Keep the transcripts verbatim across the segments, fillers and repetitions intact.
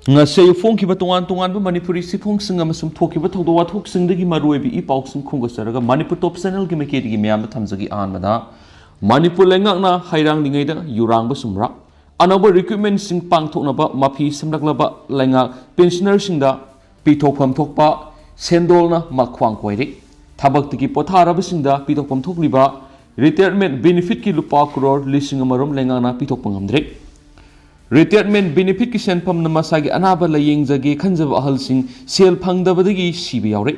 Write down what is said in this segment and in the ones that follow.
ꯉꯁꯤ ꯑꯌꯨꯛ ꯐꯣꯡꯈꯤꯕ ꯇꯣꯉꯥꯟ ꯇꯣꯉꯥꯟꯕ ꯃꯅꯤꯄꯨꯔꯤ ꯆꯦꯐꯣꯡꯁꯤꯡ ꯑꯃꯁꯨꯡ ꯊꯣꯛꯈꯤꯕ ꯊꯧꯗꯣꯛ ꯋꯥꯊꯣꯛꯁꯤꯡꯗꯒꯤ ꯃꯔꯨꯑꯣꯏꯕ ꯏ ꯄꯥꯎꯁꯤꯡ ꯈꯣꯝꯒꯠꯆꯔꯒ ꯃꯅꯤꯄꯨꯔ ꯇꯣꯞ ꯆꯦꯅꯦꯜꯒꯤ ꯃꯥꯏꯀꯩꯗꯒꯤ ꯃꯌꯥꯝꯗ ꯊꯝꯖꯒꯦ꯫ ꯑꯍꯥꯟꯕꯗ, ꯃꯅꯤꯄꯨꯔ ꯂꯩꯉꯥꯛꯅ ꯍꯩꯔꯥꯡꯂꯤꯉꯩꯗ ꯌꯨꯔꯥꯡꯕ ꯁꯨꯝꯔꯥ꯫ ꯑꯅꯧꯕ ꯔꯤꯀ꯭ꯔꯨꯠꯃꯦꯟꯁꯤꯡ ꯄꯥꯡꯊꯣꯛꯅꯕ ꯃꯐꯤ ꯁꯦꯝꯂꯛꯂꯕ ꯂꯩꯉꯥꯛ ꯄꯦꯟꯁꯅꯔꯁꯤꯡꯗ ꯄꯤꯊꯣꯛꯐꯝ ꯊꯣꯛꯄ ꯁꯦꯟꯗꯣꯜꯅ ꯃꯈ꯭ꯋꯥꯡ ꯀꯣꯏꯔꯦ꯫ ꯊꯕꯛꯇꯒꯤ ꯄꯣꯊꯥꯔꯕꯁꯤꯡꯗ ꯄꯤꯊꯣꯛꯐꯝ ꯊꯣꯛꯂꯤꯕ ꯔꯤꯇꯥꯌꯔꯃꯦꯟ ꯕꯦꯅꯤꯐꯤꯠꯀꯤ ꯂꯨꯄꯥ ꯀ꯭ꯔꯣꯔ ꯂꯤꯁꯤꯡ ꯑꯃꯔꯣꯝ ꯂꯩꯉꯥꯛꯅ ꯄꯤꯊꯣꯛꯄ ꯉꯝꯗ꯭ꯔꯦ꯫ ꯔꯤꯇꯥꯌꯔꯃꯦꯟ ꯕꯦꯅꯤꯐꯤꯠꯀꯤ ꯁꯦꯟꯐꯝꯅ ꯃꯁꯥꯒꯤ ꯑꯅꯥꯕ ꯂꯥꯌꯦꯡꯖꯒꯦ ꯈꯟꯖꯕ ꯑꯍꯜꯁꯤꯡ ꯁꯦꯜ ꯐꯪꯗꯕꯗꯒꯤ ꯁꯤꯕ ꯌꯥꯎꯔꯦ꯫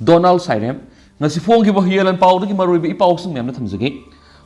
ꯗꯣꯅꯥꯜ ꯁꯥꯏꯔꯦꯝ꯫ ꯉꯁꯤ ꯐꯣꯡꯈꯤꯕ ꯍꯨꯏꯌꯦꯟ ꯂꯥꯟ ꯄꯥꯎꯗꯒꯤ ꯃꯔꯨꯑꯣꯏꯕ ꯏ ꯄꯥꯎꯁꯤꯡ ꯃꯌꯥꯝꯅ ꯊꯝꯖꯒꯦ꯫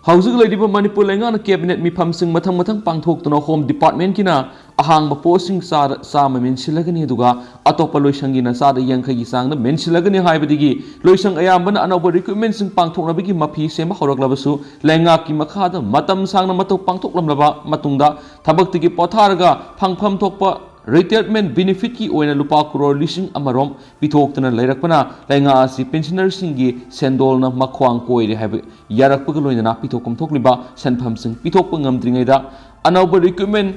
ꯍꯧꯖꯤꯛ ꯂꯩꯔꯤꯕ ꯃꯅꯤꯄꯨꯔ ꯂꯩꯉꯥꯛꯅ ꯀꯦꯕꯤꯅꯦꯠ ꯃꯤꯐꯝꯁꯤꯡ ꯃꯊꯪ ꯃꯊꯪ ꯄꯥꯡꯊꯣꯛꯇꯨꯅ ꯍꯣꯝ ꯗꯤꯄꯥꯔꯠꯃꯦꯟꯠꯀꯤꯅ ꯑꯍꯥꯡꯕ ꯄꯣꯁꯁꯤꯡ ꯆꯥꯗ ꯆꯥꯝꯃ ꯃꯦꯟꯁꯤꯜꯂꯒꯅꯤ, ꯑꯗꯨꯒ ꯑꯇꯣꯞꯄ ꯂꯣꯏꯁꯪꯒꯤꯅ ꯆꯥꯗ ꯌꯥꯡꯈꯩꯒꯤ ꯆꯥꯡꯗ ꯃꯦꯟꯁꯤꯜꯂꯒꯅꯤ ꯍꯥꯏꯕꯗꯒꯤ ꯂꯣꯏꯁꯪ ꯑꯌꯥꯝꯕꯅ ꯑꯅꯧꯕ ꯔꯤꯀ꯭ꯔꯨꯠꯃꯦꯟꯁꯤꯡ ꯄꯥꯡꯊꯣꯛꯅꯕꯒꯤ ꯃꯐꯤ ꯁꯦꯝꯕ ꯍꯧꯔꯛꯂꯕꯁꯨ, ꯂꯩꯉꯥꯛꯀꯤ ꯃꯈꯥꯗ ꯃꯇꯝ ꯁꯥꯡꯅ ꯃꯇꯧ ꯄꯥꯡꯊꯣꯛꯂꯝꯂꯕ ꯃꯇꯨꯡꯗ ꯊꯕꯛꯇꯒꯤ ꯄꯣꯊꯥꯔꯒ ꯐꯪꯐꯝ ꯊꯣꯛꯄ ꯔꯤꯇꯥꯌꯔꯃꯦꯟ ꯕꯦꯅꯤꯐꯤꯠꯀꯤ ꯑꯣꯏꯅ ꯂꯨꯄꯥ ꯀ꯭ꯔꯣꯔ ꯂꯤꯁꯤꯡ ꯑꯃꯔꯣꯝ ꯄꯤꯊꯣꯛꯇꯨꯅ ꯂꯩꯔꯛꯄꯅ ꯂꯩꯉꯥꯛ ꯑꯁꯤ ꯄꯦꯟꯁꯅꯔꯁꯤꯡꯒꯤ ꯁꯦꯟꯗꯣꯜꯅ ꯃꯈ꯭ꯋꯥꯡ ꯀꯣꯏꯔꯦ ꯍꯥꯏꯕ ꯌꯥꯔꯛꯄꯒ ꯂꯣꯏꯅꯅ ꯄꯤꯊꯣꯛꯐꯝ ꯊꯣꯛꯂꯤꯕ ꯁꯦꯟꯐꯝꯁꯤꯡ ꯄꯤꯊꯣꯛꯄ ꯉꯝꯗ꯭ꯔꯤꯉꯩꯗ ꯑꯅꯧꯕ ꯔꯤꯀ꯭ꯔꯨꯠꯃꯦꯟ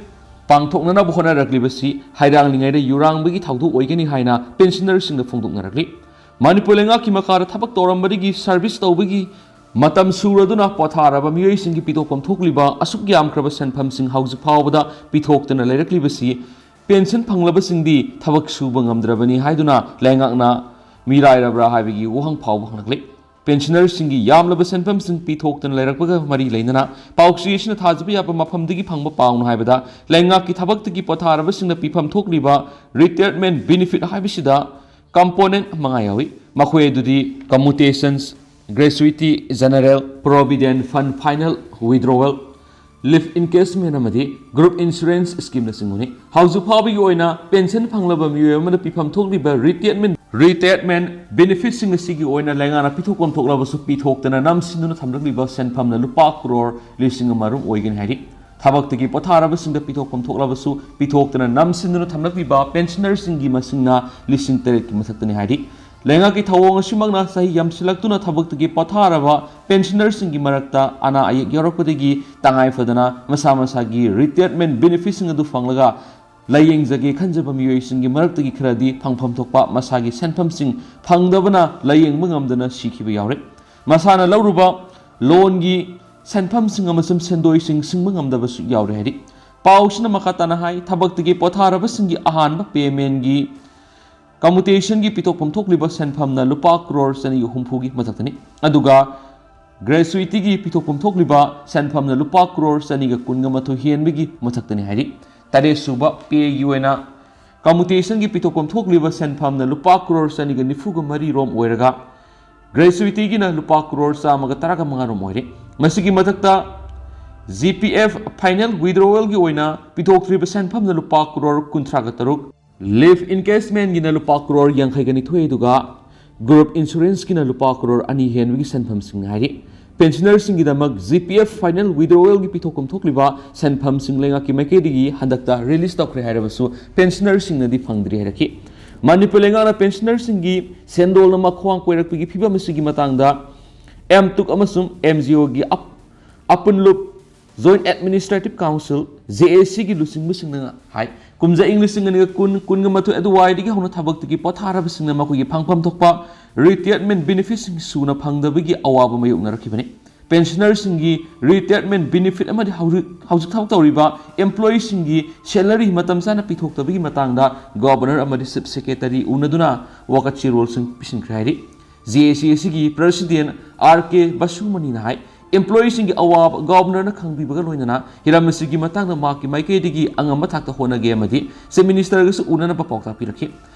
ꯄꯥꯡꯊꯣꯛꯅꯅꯕ ꯍꯣꯠꯅꯔꯛꯂꯤꯕꯁꯤ ꯍꯩꯔꯥꯡꯂꯤꯉꯩꯗ ꯌꯨꯔꯥꯡꯕꯒꯤ ꯊꯧꯗꯣꯛ ꯑꯣꯏꯒꯅꯤ ꯍꯥꯏꯅ ꯄꯦꯟꯁꯅꯔꯁꯤꯡꯅ ꯐꯣꯡꯗꯣꯛꯅꯔꯛꯂꯤ꯫ ꯃꯅꯤꯄꯨꯔ ꯂꯩꯉꯥꯛꯀꯤ ꯃꯈꯥꯗ ꯊꯕꯛ ꯇꯧꯔꯝꯕꯗꯒꯤ ꯁꯔꯚꯤꯁ ꯇꯧꯕꯒꯤ ꯃꯇꯝ ꯁꯨꯔꯗꯨꯅ ꯄꯣꯊꯥꯔꯕ ꯃꯤꯑꯣꯏꯁꯤꯡꯒꯤ ꯄꯤꯊꯣꯛꯐꯝ ꯊꯣꯛꯂꯤꯕ ꯑꯁꯨꯛ ꯌꯥꯝꯈ꯭ꯔꯕ ꯁꯦꯟꯐꯝꯁꯤꯡ ꯍꯧꯖꯤꯛ ꯐꯥꯎꯕꯗ ꯄꯤꯊꯣꯛꯇꯅ ꯂꯩꯔꯛꯂꯤꯕꯁꯤ ꯄꯦꯟꯁꯟ ꯐꯪꯂꯕꯁꯤꯡꯗꯤ ꯊꯕꯛ ꯁꯨꯕ ꯉꯝꯗ꯭ꯔꯕꯅꯤ ꯍꯥꯏꯗꯨꯅ ꯂꯩꯉꯥꯛꯅ ꯃꯤꯔꯥꯏꯔꯕ꯭ꯔꯥ ꯍꯥꯏꯕꯒꯤ ꯋꯥꯍꯪ ꯐꯥꯎꯕ ꯍꯪꯂꯛꯂꯤ꯫ ꯄꯦꯟꯁꯅꯔꯁꯤꯡꯒꯤ ꯌꯥꯝꯂꯕ ꯁꯦꯟꯐꯝꯁꯤꯡ ꯄꯤꯊꯣꯛꯇꯅ ꯂꯩꯔꯛꯄꯒ ꯃꯔꯤ ꯂꯩꯅꯅ ꯄꯥꯎꯆꯦ ꯑꯁꯤꯅ ꯊꯥꯖꯕ ꯌꯥꯕ ꯃꯐꯝꯗꯒꯤ ꯐꯪꯕ ꯄꯥꯎꯅ ꯍꯥꯏꯕꯗ, ꯂꯩꯉꯥꯛꯀꯤ ꯊꯕꯛꯇꯒꯤ ꯄꯣꯊꯥꯔꯕꯁꯤꯡꯅ ꯄꯤꯐꯝ ꯊꯣꯛꯂꯤꯕ ꯔꯤꯇꯥꯌꯔꯃꯦꯟ ꯕꯦꯅꯤꯐꯤꯠ ꯍꯥꯏꯕꯁꯤꯗ ꯀꯝꯄꯣꯅꯦꯟꯠ ꯃꯉꯥ ꯌꯥꯎꯏ꯫ ꯃꯈꯣꯏ ꯑꯗꯨꯗꯤ ꯀꯝꯃꯨꯇꯦꯁꯟꯁ, ꯒ꯭ꯔꯦꯆꯨꯏꯇꯤ, ꯖꯦꯅꯔꯦꯜ ꯄ꯭ꯔꯣꯚꯤꯗꯦꯟꯠ ꯐꯟꯗ ꯐꯥꯏꯅꯦꯜ ꯋꯤꯗ꯭ꯔꯣꯋꯦꯜ, ꯂꯤꯐ ꯏꯟꯀꯦꯁꯃꯦꯟ ꯑꯃꯗꯤ ꯒ꯭ꯔꯨꯞ ꯏꯟꯁꯨꯔꯦꯟꯁ ꯁ꯭ꯀꯤꯝꯅꯆꯤꯡꯕꯅꯤ꯫ ꯍꯧꯖꯤꯛ ꯐꯥꯎꯕꯒꯤ ꯑꯣꯏꯅ ꯄꯦꯟꯁꯟ ꯐꯪꯂꯕ ꯃꯤꯑꯣꯏ ꯑꯃꯗ ꯄꯤꯐꯝ ꯊꯣꯛꯂꯤꯕ ꯔꯤꯇꯥꯌꯔꯃꯦꯟ, ꯔꯤꯇꯥꯌꯔꯃꯦꯟ ꯕꯦꯅꯤꯐꯤꯠꯁꯤꯡ ꯑꯁꯤꯒꯤ ꯑꯣꯏꯅ ꯂꯩꯉꯥꯛꯅ ꯄꯤꯊꯣꯛꯐꯝ ꯊꯣꯛꯂꯕꯁꯨ ꯄꯤꯊꯣꯛꯇꯅ ꯅꯝꯁꯤꯟꯗꯨꯅ ꯊꯝꯂꯛꯂꯤꯕ ꯁꯦꯟꯐꯝꯅ ꯂꯨꯄꯥ ꯀ꯭ꯔꯣꯔ ꯂꯤꯁꯤꯡ ꯑꯃ ꯔꯣꯝ ꯑꯣꯏꯒꯅꯤ ꯍꯥꯏꯔꯤ꯫ ꯊꯕꯛꯇꯒꯤ ꯄꯣꯊꯥꯔꯕꯁꯤꯡꯗ ꯄꯤꯊꯣꯛꯐꯝ ꯊꯣꯛꯂꯕꯁꯨ ꯄꯤꯊꯣꯛꯇꯅ ꯅꯝꯁꯤꯟꯗꯨꯅ ꯊꯝꯂꯛꯂꯤꯕ ꯄꯦꯟꯁꯅꯔꯁꯤꯡꯒꯤ ꯃꯁꯤꯡꯅ ꯂꯤꯁꯤꯡ ꯇꯔꯦꯠꯀꯤ ꯃꯊꯛꯇꯅꯤ ꯍꯥꯏꯔꯤ꯫ ꯂꯩꯉꯥꯛꯀꯤ ꯊꯧꯑꯣꯡ ꯑꯁꯤꯃꯛꯅ ꯆꯍꯤ ꯌꯥꯝꯁꯤꯜꯂꯛꯇꯨꯅ ꯊꯕꯛꯇꯒꯤ ꯄꯣꯊꯥꯔꯕ ꯄꯦꯟꯁꯅꯔꯁꯤꯡꯒꯤ ꯃꯔꯛꯇ ꯑꯅꯥ ꯑꯌꯦꯛ ꯌꯥꯎꯔꯛꯄꯗꯒꯤ ꯇꯉꯥꯏ ꯐꯗꯅ ꯃꯁꯥ ꯃꯁꯥꯒꯤ ꯔꯤꯇꯥꯌꯔꯃꯦꯟ ꯕꯦꯅꯤꯐꯤꯠꯁꯤꯡ ꯑꯗꯨ ꯐꯪꯂꯒ ꯂꯥꯌꯦꯡꯖꯒꯦ ꯈꯟꯖꯕ ꯃꯤꯑꯣꯏꯁꯤꯡꯒꯤ ꯃꯔꯛꯇꯒꯤ ꯈꯔꯗꯤ ꯐꯪꯐꯝ ꯊꯣꯛꯄ ꯃꯁꯥꯒꯤ ꯁꯦꯟꯐꯝꯁꯤꯡ ꯐꯪꯗꯕꯅ ꯂꯥꯌꯦꯡꯕ ꯉꯝꯗꯅ ꯁꯤꯈꯤꯕ ꯌꯥꯎꯔꯦ꯫ ꯃꯁꯥꯅ ꯂꯧꯔꯨꯕ ꯂꯣꯟꯒꯤ ꯁꯦꯟꯐꯝꯁꯤꯡ ꯑꯃꯁꯨꯡ ꯁꯦꯟꯗꯣꯏꯁꯤꯡ ꯁꯤꯡꯕ ꯉꯝꯗꯕꯁꯨ ꯌꯥꯎꯔꯦ ꯍꯥꯏꯔꯤ꯫ ꯄꯥꯎꯁꯤꯅ ꯃꯈꯥ ꯇꯥꯅ ꯍꯥꯏ, ꯊꯕꯛꯇꯒꯤ ꯄꯣꯊꯥꯔꯕꯁꯤꯡꯒꯤ ꯑꯍꯥꯟꯕ ꯄꯦꯃꯦꯟꯒꯤ ꯀꯝꯃꯨꯇꯦꯁꯟꯒꯤ ꯄꯤꯊꯣꯛꯐꯝ ꯊꯣꯛꯂꯤꯕ ꯁꯦꯟꯐꯝꯅ ꯂꯨꯄꯥ ꯀ꯭ꯔꯣꯔ ꯆꯅꯤꯒ ꯍꯨꯝꯐꯨꯒꯤ ꯃꯊꯛꯇꯅꯤ꯫ ꯑꯗꯨꯒ ꯒ꯭ꯔꯦꯆꯨꯏꯇꯤꯒꯤ ꯄꯤꯊꯣꯛꯐꯝ ꯊꯣꯛꯂꯤꯕ ꯁꯦꯟꯐꯝꯅ ꯂꯨꯄꯥ ꯀ꯭ꯔꯣꯔ ꯆꯅꯤꯒ ꯀꯨꯟꯒ ꯃꯥꯊꯣꯏ ꯍꯦꯟꯕꯒꯤ ꯃꯊꯛꯇꯅꯤ ꯍꯥꯏꯔꯤ꯫ ꯇꯔꯦꯠꯁꯨꯕ ꯄꯦꯒꯤ ꯑꯣꯏꯅ ꯀꯝꯃꯨꯇꯦꯁꯟꯒꯤ ꯄꯤꯊꯣꯛꯐꯝ ꯊꯣꯛꯂꯤꯕ ꯁꯦꯟꯐꯝꯅ ꯂꯨꯄꯥ ꯀ꯭ꯔꯣꯔ ꯆꯅꯤꯒ ꯅꯤꯐꯨꯒ ꯃꯔꯤ ꯔꯣꯝ ꯑꯣꯏꯔꯒ, ꯒ꯭ꯔꯦꯆꯨꯏꯇꯤꯒꯤꯅ ꯂꯨꯄꯥ ꯀ꯭ꯔꯣꯔ ꯆꯥꯝꯃꯒ ꯇꯔꯥꯒ ꯃꯉꯥ ꯔꯣꯝ ꯑꯣꯏꯔꯦ꯫ ꯃꯁꯤꯒꯤ ꯃꯊꯛꯇ, ꯖꯤ ꯄꯤ ꯑꯦꯐ ꯐꯥꯏꯅꯦꯜ ꯋꯤꯗ꯭ꯔꯣꯋꯦꯜꯒꯤ ꯑꯣꯏꯅ ꯄꯤꯊꯣꯛꯇ꯭ꯔꯤꯕ ꯁꯦꯟꯐꯝꯅ ꯂꯨꯄꯥ ꯀ꯭ꯔꯣꯔ ꯀꯨꯟꯊ꯭ꯔꯥꯒ ꯇꯔꯨꯛ, ꯂꯤꯐ ꯏꯟꯀꯦꯁꯃꯦꯟꯒꯤꯅ ꯂꯨꯄꯥ ꯀ꯭ꯔꯣꯔ ꯌꯥꯡꯈꯩꯒ ꯅꯤꯊꯣꯏ, ꯑꯗꯨꯒ ꯒ꯭ꯔꯨꯞ ꯏꯟꯁꯨꯔꯦꯟꯁꯀꯤꯅ ꯂꯨꯄꯥ ꯀ꯭ꯔꯣꯔ ꯑꯅꯤ ꯍꯦꯟꯕꯒꯤ ꯁꯦꯟꯐꯝꯁꯤꯡ ꯍꯥꯏꯔꯤ꯫ ꯄꯦꯟꯁꯅꯔꯁꯤꯡꯒꯤꯗꯃꯛ ꯖꯤ ꯄꯤ ꯑꯦꯐ ꯐꯥꯏꯅꯦꯜ ꯋꯤꯗ꯭ꯔꯣꯋꯦꯜꯒꯤ ꯄꯤꯊꯣꯛꯐꯝ ꯊꯣꯛꯂꯤꯕ ꯁꯦꯟꯐꯝꯁꯤꯡ ꯂꯩꯉꯥꯛꯀꯤ ꯃꯥꯏꯀꯩꯗꯒꯤ ꯍꯟꯗꯛꯇ ꯔꯤꯂꯤꯁ ꯇꯧꯈ꯭ꯔꯦ ꯍꯥꯏꯔꯕꯁꯨ, ꯄꯦꯟꯁꯅꯔꯁꯤꯡꯅꯗꯤ ꯐꯪꯗ꯭ꯔꯤ ꯍꯥꯏꯔꯛꯈꯤ꯫ ꯃꯅꯤꯄꯨꯔ ꯂꯩꯉꯥꯛꯅ ꯄꯦꯟꯁꯅꯔꯁꯤꯡꯒꯤ ꯁꯦꯟꯗꯣꯜꯅ ꯃꯈ꯭ꯋꯥꯡ ꯀꯣꯏꯔꯛꯄꯒꯤ ꯐꯤꯕꯝ ꯑꯁꯤꯒꯤ ꯃꯇꯥꯡꯗ ꯑꯦꯝ ꯇꯨꯛ ꯑꯃꯁꯨꯡ ꯑꯦꯝ ꯖꯤ ꯑꯣꯒꯤ ꯑꯞ-, ꯑꯄꯨꯟꯂꯨꯞ joint administrative council, J A ꯁꯤꯒꯤ ꯂꯨꯆꯤꯡꯕꯁꯤꯡꯅ ꯍꯥꯏ, ꯀꯨꯝꯖꯥ ꯏꯪ ꯂꯤꯁꯤꯡ ꯑꯅꯤꯒ ꯀꯨꯟ, ꯀꯨꯟꯒ ꯃꯥꯊꯣꯏ ꯑꯗꯨꯋꯥꯏꯗꯒꯤ ꯍꯧꯅ ꯊꯕꯛꯇꯒꯤ ꯄꯣꯊꯥꯔꯕꯁꯤꯡꯅ ꯃꯈꯣꯏꯒꯤ ꯐꯪꯐꯝ ꯊꯣꯛꯄ ꯔꯤꯇꯥꯌꯔꯃꯦꯟ ꯕꯦꯅꯤꯐꯤꯠꯁꯤꯡ ꯁꯨꯅ ꯐꯪꯗꯕꯒꯤ ꯑꯋꯥꯕ ꯃꯥꯌꯣꯛꯅꯔꯛꯈꯤꯕꯅꯤ꯫ ꯄꯦꯟꯁꯅꯔꯁꯤꯡꯒꯤ ꯔꯤꯇꯥꯌꯔꯃꯦꯟ ꯕꯦꯅꯤꯐꯤꯠ ꯑꯃꯗꯤ ꯍꯧꯖꯤꯛ, ꯍꯧꯖꯤꯛ ꯊꯕꯛ ꯇꯧꯔꯤꯕ ꯑꯦꯝꯄ꯭ꯂꯣꯌꯤꯁꯤꯡꯒꯤ ꯁꯦꯂꯔꯤ ꯃꯇꯝ ꯆꯥꯅ ꯄꯤꯊꯣꯛꯇꯕꯒꯤ ꯃꯇꯥꯡꯗ ꯒꯕꯔꯅꯔ ꯑꯃꯗꯤ ꯆꯤꯐ ꯁꯦꯀ꯭ꯔꯦꯇꯔꯤ ꯎꯅꯗꯨꯅ ꯋꯥꯀꯠ ꯆꯦꯔꯣꯜꯁꯤꯡ ꯄꯤꯁꯤꯟꯈ꯭ꯔꯦ ꯍꯥꯏꯔꯤ꯫ ꯖꯦ ꯑꯦ ꯁꯤ ꯑꯁꯤꯒꯤ ꯄ꯭ꯔꯁꯤꯗꯦꯟ ꯑꯥꯔ ꯀꯦ ꯕꯁꯨꯃꯅꯤꯅ ꯍꯥꯏ, ꯑꯦꯝꯄ꯭ꯂꯣꯌꯤꯁꯤꯡꯒꯤ ꯑꯋꯥꯕ ꯒꯕꯔꯅꯔꯅ ꯈꯪꯕꯤꯕꯒ ꯂꯣꯏꯅꯅ ꯍꯤꯔꯝ ꯑꯁꯤꯒꯤ ꯃꯇꯥꯡꯗ ꯃꯍꯥꯛꯀꯤ ꯃꯥꯏꯀꯩꯗꯒꯤ ꯑꯉꯝꯕ ꯊꯥꯛꯇ ꯍꯣꯠꯅꯒꯦ ꯑꯃꯗꯤ ꯆꯤꯐ ꯃꯤꯅꯤꯁꯇꯔꯒꯁꯨ ꯎꯅꯅꯕ ꯄꯥꯎꯇꯥꯛ ꯄꯤꯔꯛꯈꯤ꯫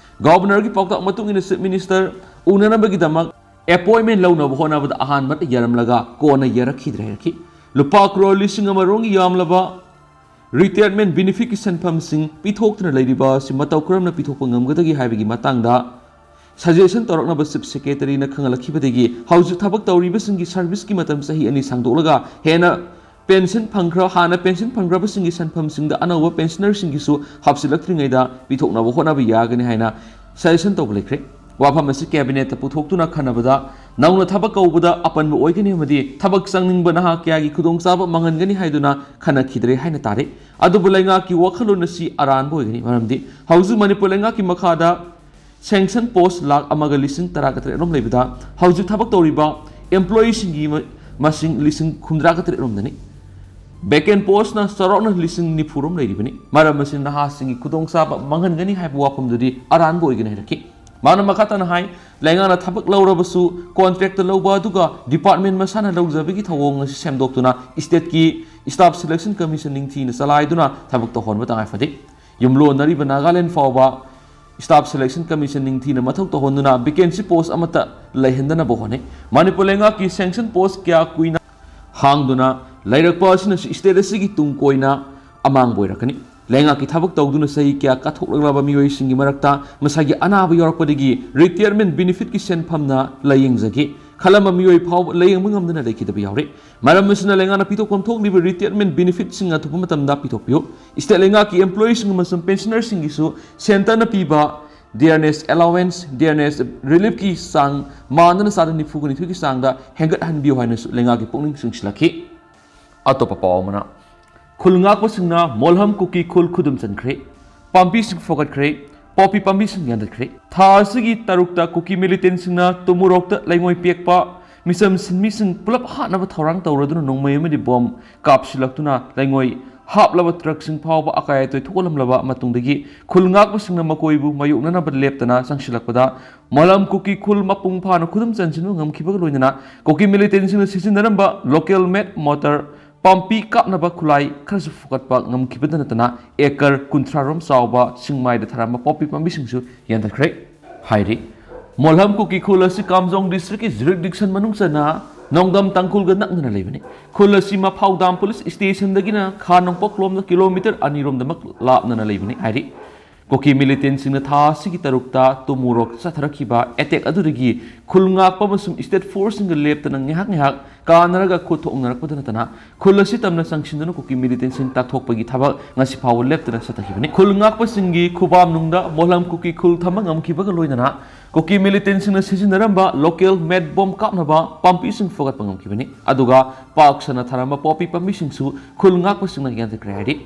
ꯒꯕꯔꯅꯔꯒꯤ ꯄꯥꯎꯇꯥꯛ ꯃꯇꯨꯡ ꯏꯟꯅ ꯆꯤꯐ ꯃꯤꯅꯤꯁꯇꯔ ꯎꯅꯅꯕꯒꯤꯗꯃꯛ ꯑꯦꯄꯣꯏꯟꯃꯦꯟ ꯂꯧꯅꯕ ꯍꯣꯠꯅꯕꯗ ꯑꯍꯥꯟꯕꯗ ꯌꯥꯔꯝꯂꯒ ꯀꯣꯟꯅ ꯌꯥꯔꯛꯈꯤꯗ꯭ꯔꯦ ꯍꯥꯏꯔꯛꯈꯤ꯫ ꯂꯨꯄꯥ ꯀ꯭ꯔꯣꯔ ꯂꯤꯁꯤꯡ ꯑꯃ ꯔꯣꯝꯒꯤ ꯌꯥꯝꯂꯕ ꯔꯤꯇꯥꯌꯔꯃꯦꯟ ꯕꯦꯅꯤꯐꯤꯠꯀꯤ ꯁꯦꯟꯐꯝꯁꯤꯡ ꯄꯤꯊꯣꯛꯇꯨꯅ ꯂꯩꯔꯤꯕ ꯑꯁꯤ ꯃꯇꯧ ꯀꯔꯝꯅ ꯄꯤꯊꯣꯛꯄ ꯉꯝꯒꯗꯒꯦ ꯍꯥꯏꯕꯒꯤ ꯃꯇꯥꯡꯗ ꯁꯖꯦꯁꯟ ꯇꯧꯔꯛꯅꯕ ꯆꯤꯐ ꯁꯦꯀ꯭ꯔꯦꯇꯔꯤꯅ ꯈꯪꯍꯜꯂꯛꯈꯤꯕꯗꯒꯤ ꯍꯧꯖꯤꯛ ꯊꯕꯛ ꯇꯧꯔꯤꯕꯁꯤꯡꯒꯤ ꯁꯔꯚꯤꯁꯀꯤ ꯃꯇꯝ ꯆꯍꯤ ꯑꯅꯤ ꯁꯥꯡꯗꯣꯛꯂꯒ ꯍꯦꯟꯅ ꯄꯦꯟꯁꯟ ꯐꯪꯈ꯭ꯔ-, ꯍꯥꯟꯅ ꯄꯦꯟꯁꯟ ꯐꯪꯈ꯭ꯔꯕꯁꯤꯡꯒꯤ ꯁꯦꯟꯐꯝꯁꯤꯡꯗ ꯑꯅꯧꯕ ꯄꯦꯟꯁꯅꯔꯁꯤꯡꯒꯤꯁꯨ ꯍꯥꯞꯆꯤꯜꯂꯛꯇ꯭ꯔꯤꯉꯩꯗ ꯄꯤꯊꯣꯛꯅꯕ ꯍꯣꯠꯅꯕ ꯌꯥꯒꯅꯤ ꯍꯥꯏꯅ ꯁꯖꯦꯁꯟ ꯇꯧꯕ ꯂꯩꯈ꯭ꯔꯦ꯫ ꯋꯥꯐꯝ ꯑꯁꯤ ꯀꯦꯕꯤꯅꯦꯠꯇ ꯄꯨꯊꯣꯛꯇꯨꯅ ꯈꯟꯅꯕꯗ ꯅꯧꯅ ꯊꯕꯛ ꯀꯧꯕꯗ ꯑꯄꯟꯕ ꯑꯣꯏꯒꯅꯤ ꯑꯃꯗꯤ ꯊꯕꯛ ꯆꯪꯅꯤꯡꯕ ꯅꯍꯥ ꯀꯌꯥꯒꯤ ꯈꯨꯗꯣꯡꯆꯥꯕ ꯃꯥꯡꯍꯟꯒꯅꯤ ꯍꯥꯏꯗꯨꯅ ꯈꯟꯅꯈꯤꯗ꯭ꯔꯦ ꯍꯥꯏꯅ ꯇꯥꯔꯦ꯫ ꯑꯗꯨꯕꯨ ꯂꯩꯉꯥꯛꯀꯤ ꯋꯥꯈꯜꯂꯣꯟ ꯑꯁꯤ ꯑꯔꯥꯟꯕ ꯑꯣꯏꯒꯅꯤ, ꯃꯔꯝꯗꯤ ꯍꯧꯖꯤꯛ ꯃꯅꯤꯄꯨꯔ ꯂꯩꯉꯥꯛꯀꯤ ꯃꯈꯥꯗ ꯁꯦꯡꯁꯟ ꯄꯣꯁ ꯂꯥꯈ ꯑꯃꯒ ꯂꯤꯁꯤꯡ ꯇꯔꯥꯒ ꯇꯔꯦꯠ ꯔꯣꯝ ꯂꯩꯕꯗ ꯍꯧꯖꯤꯛ ꯊꯕꯛ ꯇꯧꯔꯤꯕ ꯑꯦꯝꯄ꯭ꯂꯣꯌꯤꯁꯤꯡꯒꯤ ꯃ-, ꯃꯁꯤꯡ ꯂꯤꯁꯤꯡ ꯍꯨꯝꯗ꯭ꯔꯥꯒ ꯇꯔꯦꯠ ꯔꯣꯝꯗꯅꯤ꯫ ꯚꯦꯀꯦꯟ ꯄꯣꯁꯅ ꯆꯥꯎꯔꯥꯛꯅ ꯂꯤꯁꯤꯡ ꯅꯤꯐꯨ ꯔꯣꯝ ꯂꯩꯔꯤꯕꯅꯤ꯫ ꯃꯔꯝ ꯑꯁꯤꯅ ꯅꯍꯥꯁꯤꯡꯒꯤ ꯈꯨꯗꯣꯡꯆꯥꯕ ꯃꯥꯡꯍꯟꯒꯅꯤ ꯍꯥꯏꯕ ꯋꯥꯐꯝꯗꯨꯗꯤ ꯑꯔꯥꯟꯕ ꯑꯣꯏꯒꯅꯤ ꯍꯥꯏꯔꯛꯈꯤ꯫ ꯃꯥꯅ ꯃꯈꯥ ꯇꯥꯅ ꯍꯥꯏ, ꯂꯩꯉꯥꯛꯅ ꯊꯕꯛ ꯂꯧꯔꯕꯁꯨ ꯀꯣꯟꯇ꯭ꯔꯦꯛꯇ ꯂꯧꯕ ꯑꯗꯨꯒ ꯗꯤꯄꯥꯔꯠꯃꯦꯟ ꯃꯁꯥꯅ ꯂꯧꯖꯕꯒꯤ ꯊꯧꯑꯣꯡ ꯑꯁꯤ ꯁꯦꯝꯗꯣꯛꯇꯨꯅ ꯁ꯭ꯇꯦꯠꯀꯤ ꯁ꯭ꯇꯥꯐ ꯁꯦꯂꯦꯛꯁꯟ ꯀꯃꯤꯁꯟ ꯅꯤꯡꯊꯤꯅ ꯆꯂꯥꯏꯗꯨꯅ ꯊꯕꯛ ꯇꯧꯍꯟꯕ ꯇꯉꯥꯏ ꯐꯗꯦ꯫ ꯌꯨꯝꯂꯣꯟꯅꯔꯤꯕ ꯅꯥꯒꯥꯂꯦꯟ ꯐꯥꯎꯕ ꯁ꯭ꯇꯥꯐ ꯁꯦꯂꯦꯛꯁꯟ ꯀꯃꯤꯁꯟ ꯅꯤꯡꯊꯤꯅ ꯃꯊꯧ ꯇꯧꯍꯟꯗꯨꯅ ꯚꯦꯀꯦꯟꯁꯤ ꯄꯣꯁ ꯑꯃꯠꯇ ꯂꯩꯍꯟꯗꯅꯕ ꯍꯣꯠꯅꯩ꯫ ꯃꯅꯤꯄꯨꯔ ꯂꯩꯉꯥꯛꯀꯤ ꯁꯦꯡꯁꯟ ꯄꯣꯁ ꯀꯌꯥ ꯀꯨꯏꯅ ꯍꯥꯡꯗꯨꯅ ꯂꯩꯔꯛꯄ ꯑꯁꯤꯅꯁꯨ ꯁ꯭ꯇꯦꯠ ꯑꯁꯤꯒꯤ ꯇꯨꯡ ꯀꯣꯏꯅ ꯑꯃꯥꯡꯕ ꯑꯣꯏꯔꯛꯀꯅꯤ꯫ ꯂꯩꯉꯥꯛꯀꯤ ꯊꯕꯛ ꯇꯧꯗꯨꯅ ꯆꯍꯤ ꯀꯌꯥ ꯀꯠꯊꯣꯛꯂꯛꯂꯕ ꯃꯤꯑꯣꯏꯁꯤꯡꯒꯤ ꯃꯔꯛꯇ ꯃꯁꯥꯒꯤ ꯑꯅꯥꯕ ꯌꯥꯎꯔꯛꯄꯗꯒꯤ ꯔꯤꯇꯥꯌꯔꯃꯦꯟ ꯕꯦꯅꯤꯐꯤꯠꯀꯤ ꯁꯦꯟꯐꯝꯅ ꯂꯥꯌꯦꯡꯖꯒꯦ ꯈꯜꯂꯝꯕ ꯃꯤꯑꯣꯏ ꯐꯥꯎꯕ ꯂꯥꯌꯦꯡꯕ ꯉꯝꯗꯅ ꯂꯩꯈꯤꯗꯕ ꯌꯥꯎꯔꯦ꯫ ꯃꯔꯝ ꯑꯁꯤꯅ ꯂꯩꯉꯥꯛꯅ ꯄꯤꯊꯣꯛꯐꯝ ꯊꯣꯛꯂꯤꯕ ꯔꯤꯇꯥꯌꯔꯃꯦꯟ ꯕꯦꯅꯤꯐꯤꯠꯁꯤꯡ ꯑꯊꯨꯕ ꯃꯇꯝꯗ ꯄꯤꯊꯣꯛꯄꯤꯌꯨ꯫ ꯁ꯭ꯇꯦꯠ ꯂꯩꯉꯥꯛꯀꯤ ꯑꯦꯝꯄ꯭ꯂꯣꯌꯤꯁꯤꯡ ꯑꯃꯁꯨꯡ ꯄꯦꯟꯁꯅꯔꯁꯤꯡꯒꯤꯁꯨ ꯁꯦꯟꯇꯔꯅ ꯄꯤꯕ ꯗꯤꯌꯔꯅꯦꯁ ꯑꯦꯂꯥꯋꯦꯟꯁ, ꯗꯤꯌꯔꯅꯦꯁ ꯔꯤꯂꯤꯐꯀꯤ ꯆꯥꯡ ꯃꯥꯟꯅꯅ ꯆꯥꯗ ꯅꯤꯐꯨꯒ ꯅꯤꯊꯣꯏꯒꯤ ꯆꯥꯡꯗ ꯍꯦꯟꯒꯠꯍꯟꯕꯤꯌꯨ ꯍꯥꯏꯅꯁꯨ ꯂꯩꯉꯥꯛꯀꯤ ꯄꯨꯛꯅꯤꯡ ꯆꯤꯡꯁꯤꯜꯂꯛꯈꯤ꯫ ꯑꯇꯣꯞꯄ ꯄꯥꯎ ꯑꯃꯅ, ꯈꯨꯜ ꯉꯥꯛꯄꯁꯤꯡꯅ ꯃꯣꯜꯍꯝ ꯀꯨꯀꯤ ꯈꯨꯜ ꯈꯨꯗꯨꯝ ꯆꯟꯈ꯭ꯔꯦ, ꯄꯥꯝꯕꯤꯁꯤꯡ ꯐꯨꯒꯠꯈ꯭ꯔꯦ, ꯄꯣꯄꯤ ꯄꯥꯝꯕꯤꯁꯤꯡ ꯌꯥꯟꯊꯠꯈ꯭ꯔꯦ꯫ ꯊꯥ ꯑꯁꯤꯒꯤ ꯇꯔꯨꯛꯇ ꯀꯨꯀꯤ ꯃꯤꯂꯤꯇꯦꯟꯁꯤꯡꯅ ꯇꯨꯃꯨꯔꯣꯛꯇ ꯂꯩꯉꯣꯏ ꯄꯦꯛꯄ, ꯃꯤꯆꯝ ꯁꯤꯟꯃꯤꯁꯤꯡ ꯄꯨꯂꯞ ꯍꯥꯠꯅꯕ ꯊꯧꯔꯥꯡ ꯇꯧꯔꯗꯨꯅ ꯅꯣꯡꯃꯩ ꯑꯃꯗꯤ ꯕꯣꯝ ꯀꯥꯞꯁꯤꯜꯂꯛꯇꯨꯅ ꯂꯩꯉꯣꯏ ꯍꯥꯞꯂꯕ ꯇ꯭ꯔꯛꯁꯤꯡ ꯐꯥꯎꯕ ꯑꯀꯥꯏ ꯑꯇꯣꯏ ꯊꯣꯛꯍꯜꯂꯝꯂꯕ ꯃꯇꯨꯡꯗꯒꯤ ꯈꯨꯜ ꯉꯥꯛꯄꯁꯤꯡꯅ ꯃꯈꯣꯏꯕꯨ ꯃꯥꯌꯣꯛꯅꯅꯕ ꯂꯦꯞꯇꯅ ꯆꯪꯁꯤꯜꯂꯛꯄꯗ ꯃꯣꯜꯍꯝ ꯀꯨꯀꯤ ꯈꯨꯜ ꯃꯄꯨꯡ ꯐꯥꯅ ꯈꯨꯗꯨꯝ ꯆꯟꯁꯤꯟꯕ ꯉꯝꯈꯤꯕꯒ ꯂꯣꯏꯅꯅ ꯀꯨꯀꯤ ꯃꯤꯂꯤꯇꯦꯟꯁꯤꯡꯅ ꯁꯤꯖꯤꯟꯅꯔꯝꯕ ꯂꯣꯀꯦꯜ ꯃꯦꯗ ꯃꯣꯇꯔ, ꯄꯥꯝꯕꯤ ꯀꯥꯞꯅꯕ ꯈꯨꯠꯂꯥꯏ ꯈꯔꯁꯨ ꯐꯨꯒꯠꯄ ꯉꯝꯈꯤꯕꯗ ꯅꯠꯇꯅ ꯑꯦꯀꯔ ꯀꯨꯟꯊ꯭ꯔꯥ ꯔꯣꯝ ꯆꯥꯎꯕ ꯆꯤꯡꯃꯥꯏꯗ ꯊꯥꯔꯝꯕ ꯄꯣꯄꯤ ꯄꯥꯝꯕꯤꯁꯤꯡꯁꯨ ꯌꯥꯟꯊꯠꯈ꯭ꯔꯦ ꯍꯥꯏꯔꯤ꯫ ꯃꯣꯜꯍꯝ ꯀꯨꯀꯤ ꯈꯨꯜ ꯑꯁꯤ ꯀꯥꯝꯖꯣꯡ ꯗꯤꯁꯇ꯭ꯔꯤꯛꯀꯤ ꯖꯨꯔꯤꯁꯗꯤꯛꯁꯟ ꯃꯅꯨꯡ ꯆꯟꯅ ꯅꯣꯡꯗꯝ ꯇꯥꯡꯈꯨꯜꯒ ꯅꯛꯅꯅ ꯂꯩꯕꯅꯤ꯫ ꯈꯨꯜ ꯑꯁꯤ ꯃꯐꯥꯎꯗꯥꯝ ꯄꯨꯂꯤꯁ ꯁ꯭ꯇꯦꯁꯟꯗꯒꯤꯅ ꯈꯥ ꯅꯣꯡꯄꯣꯛꯂꯣꯝꯗ ꯀꯤꯂꯣꯃꯤꯇꯔ ꯑꯅꯤꯔꯣꯝꯗꯃꯛ ꯂꯥꯞꯅꯅ ꯂꯩꯕꯅꯤ ꯍꯥꯏꯔꯤ꯫ ꯀꯨꯀꯤ ꯃꯤꯂꯤꯇꯦꯟꯁꯤꯡꯅ ꯊꯥ ꯑꯁꯤꯒꯤ ꯇꯔꯨꯛꯇ ꯇꯨꯃꯨꯔꯣꯛ ꯆꯠꯊꯔꯛꯈꯤꯕ ꯑꯦꯇꯦꯛ ꯑꯗꯨꯗꯒꯤ ꯈꯨꯜ ꯉꯥꯛꯄ ꯑꯃꯁꯨꯡ ꯁ꯭ꯇꯦꯠ ꯐꯣꯔꯁꯁꯤꯡꯒ ꯂꯦꯞꯇꯅ ꯉꯥꯏꯍꯥꯛ ꯉꯥꯏꯍꯥꯛ ꯀꯥꯟꯅꯔꯒ ꯈꯨꯠ ꯊꯣꯛꯅꯔꯛꯄꯗ ꯅꯠꯇꯅ ꯈꯨꯜ ꯑꯁꯤ ꯇꯝꯅ ꯆꯪꯁꯤꯟꯗꯨꯅ ꯀꯨꯀꯤ militant ꯁꯤꯡ ꯇꯥꯛꯊꯣꯛꯄꯒꯤ ꯊꯕꯛ ꯉꯁꯤ ꯐꯥꯎꯕ ꯂꯦꯞꯇꯅ ꯆꯠꯊꯈꯤꯕꯅꯤ꯫ ꯈꯨꯜ ꯉꯥꯛꯄꯁꯤꯡꯒꯤ ꯈꯨꯕꯥꯝꯅꯨꯡꯗ ꯃꯣꯂꯝ ꯀꯨꯀꯤ ꯈꯨꯜ ꯊꯝꯕ ꯉꯝꯈꯤꯕꯒ ꯂꯣꯏꯅꯅ ꯀꯨꯀꯤ militant ꯁꯤꯡꯅ ꯁꯤꯖꯤꯟꯅꯔꯝꯕ local made bomb ꯀꯥꯞꯅꯕ ꯄꯥꯝꯕꯤꯁꯤꯡ ꯐꯨꯒꯠꯄ ꯉꯝꯈꯤꯕꯅꯤ꯫ ꯑꯗꯨꯒ ꯄꯥꯛ ꯁꯟꯅ ꯊꯥꯔꯝꯕ ꯄꯣꯄꯤ ꯄꯥꯝꯕꯤꯁꯤꯡꯁꯨ ꯈꯨꯜ ꯉꯥꯛꯄꯁꯤꯡꯅ ꯌꯥꯟꯊꯠꯈ꯭ꯔꯦ ꯍꯥꯏꯔꯤ꯫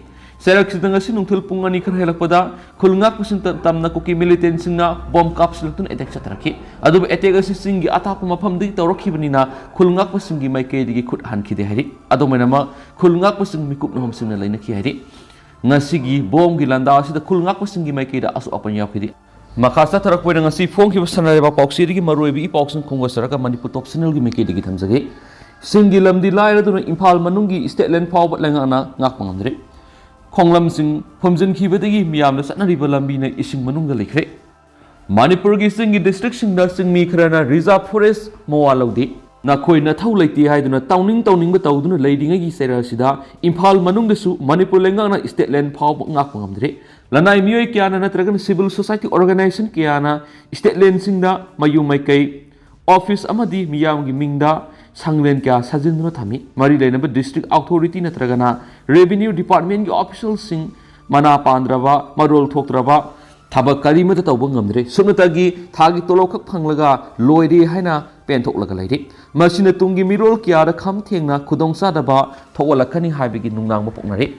ꯆꯩꯔꯛꯁꯤꯗ ꯉꯁꯤ ꯅꯨꯡꯊꯤꯜ ꯄꯨꯡ ꯑꯅꯤ ꯈꯔ ꯍꯦꯜꯂꯛꯄꯗ ꯈꯨꯜ ꯉꯥꯛꯄꯁꯤꯡ ꯇ-, ꯇꯝꯅ ꯀꯨꯀꯤ militant ꯁꯤꯡꯅ bomb ꯀꯥꯞꯁꯤꯜꯂꯛꯇꯨꯅ attack ꯆꯠꯊꯔꯛꯈꯤ꯫ ꯑꯗꯨꯕꯨ attack ꯑꯁꯤ ꯆꯤꯡꯒꯤ ꯑꯊꯥꯞꯄ ꯃꯐꯝꯗꯒꯤ ꯇꯧꯔꯛꯈꯤꯕꯅꯤꯅ ꯈꯨꯜ ꯉꯥꯛꯄꯁꯤꯡꯒꯤ ꯃꯥꯏꯀꯩꯗꯒꯤ ꯈꯨꯠ ꯍꯟꯈꯤꯗꯦ ꯍꯥꯏꯔꯤ꯫ ꯑꯗꯨꯃꯥꯏꯅꯃꯛ ꯈꯨꯜ ꯉꯥꯛꯄꯁꯤꯡ ꯃꯤꯀꯨꯞꯅꯍꯨꯝꯁꯤꯡꯅ ꯂꯩꯅꯈꯤ ꯍꯥꯏꯔꯤ꯫ ꯉꯁꯤꯒꯤ bomb ꯒꯤ ꯂꯥꯟꯗꯥ ꯑꯁꯤꯗ ꯈꯨꯜ ꯉꯥꯛꯄꯁꯤꯡꯒꯤ ꯃꯥꯏꯀꯩꯗ ꯑꯁꯣꯛ ꯑꯄꯟ ꯌꯥꯎꯈꯤꯗꯦ꯫ ꯃꯈꯥ ꯆꯠꯊꯔꯛꯄ ꯑꯣꯏꯅ ꯉꯁꯤ ꯐꯣꯡꯈꯤꯕ ꯁꯅꯥ ꯂꯩꯕꯥꯛ ꯄꯥꯎꯆꯦꯗꯒꯤ ꯃꯔꯨꯑꯣꯏꯕ ꯏ ꯄꯥꯎꯁꯤꯡ ꯈꯣꯝꯒꯠꯆꯔꯒ ꯃꯅꯤꯄꯨꯔ ꯇꯣꯞ ꯆꯦꯅꯦꯜꯒꯤ ꯃꯥꯏꯀꯩꯗꯒꯤ ꯊꯝꯖꯒꯦ꯫ ꯆꯤꯡꯒꯤ ꯂꯝꯗꯤ ꯂꯥꯏꯔꯗꯨꯅ ꯏꯝꯐꯥꯜ ꯃꯅꯨꯡꯒꯤ state line ꯐꯥꯎꯕ ꯂꯩꯉꯥꯛꯅ ꯉꯥꯛꯄ ꯉꯝꯗ꯭ꯔꯤ꯫ ꯈꯣꯡꯂꯝꯁꯤꯡ ꯐꯨꯝꯖꯤꯟꯈꯤꯕꯗꯒꯤ ꯃꯤꯌꯥꯝꯅ ꯆꯠꯅꯔꯤꯕ ꯂꯝꯕꯤꯅ ꯏꯁꯤꯡ ꯃꯅꯨꯡꯗ ꯂꯩꯈ꯭ꯔꯦ꯫ ꯃꯅꯤꯄꯨꯔꯒꯤ ꯆꯤꯡꯒꯤ district ꯁꯤꯡꯗ ꯆꯤꯡꯃꯤ ꯈꯔꯅ reserve forest ꯃꯋꯥ ꯂꯧꯗꯦ꯫ ꯅꯈꯣꯏ ꯅꯊꯧ ꯂꯩꯇꯦ ꯍꯥꯏꯗꯨꯅ ꯇꯧꯅꯤꯡ ꯇꯧꯅꯤꯡꯕ ꯇꯧꯗꯨꯅ ꯂꯩꯔꯤꯉꯩꯒꯤ ꯆꯩꯔꯛ ꯑꯁꯤꯗ ꯏꯝꯐꯥꯜ ꯃꯅꯨꯡꯗꯁꯨ ꯃꯅꯤꯄꯨꯔ ꯂꯩꯉꯥꯛꯅ state line ꯐꯥꯎꯕ ꯉꯥꯛꯄ ꯉꯝꯗ꯭ꯔꯦ꯫ ꯂꯅꯥꯏ ꯃꯤꯑꯣꯏ ꯀꯌꯥꯅ ꯅꯠꯇ꯭ꯔꯒꯅ civil society organization ꯀꯌꯥꯅ state line ꯁꯤꯡꯗ ꯃꯌꯨꯝ ꯃꯥꯏꯀꯩ, office ꯑꯃꯗꯤ ꯃꯤꯌꯥꯝꯒꯤ ꯃꯤꯡꯗ ꯁꯪꯂꯦꯟ ꯀꯌꯥ ꯁꯥꯖꯤꯟꯗꯨꯅ ꯊꯝꯃꯤ꯫ ꯃꯔꯤ ꯂꯩꯅꯕ district authority ꯅꯠꯇ꯭ꯔꯒꯅ revenue department ꯀꯤ official ꯁꯤꯡ ꯃꯅꯥ ꯄꯥꯟꯗ꯭ꯔꯕ, ꯃꯔꯣꯜ ꯊꯣꯛꯇ꯭ꯔꯕ, ꯊꯕꯛ ꯀꯔꯤꯃꯠꯇ ꯇꯧꯕ ꯉꯝꯗ꯭ꯔꯦ꯫ ꯁꯨꯞꯅꯇꯒꯤ ꯊꯥꯒꯤ ꯇꯣꯂꯣꯞ ꯈꯛ ꯐꯪꯂꯒ ꯂꯣꯏꯔꯦ ꯍꯥꯏꯅ ꯄꯦꯟꯊꯣꯛꯂꯒ ꯂꯩꯔꯦ꯫ ꯃꯁꯤꯅ ꯇꯨꯡꯒꯤ ꯃꯤꯔꯣꯜ ꯀꯌꯥꯗ ꯈꯝ ꯊꯦꯡꯅ ꯈꯨꯗꯣꯡꯆꯥꯗꯕ ꯊꯣꯛꯍꯜꯂꯛꯀꯅꯤ ꯍꯥꯏꯕꯒꯤ ꯅꯨꯡꯅꯥꯡꯕ ꯄꯣꯛꯅꯔꯤ꯫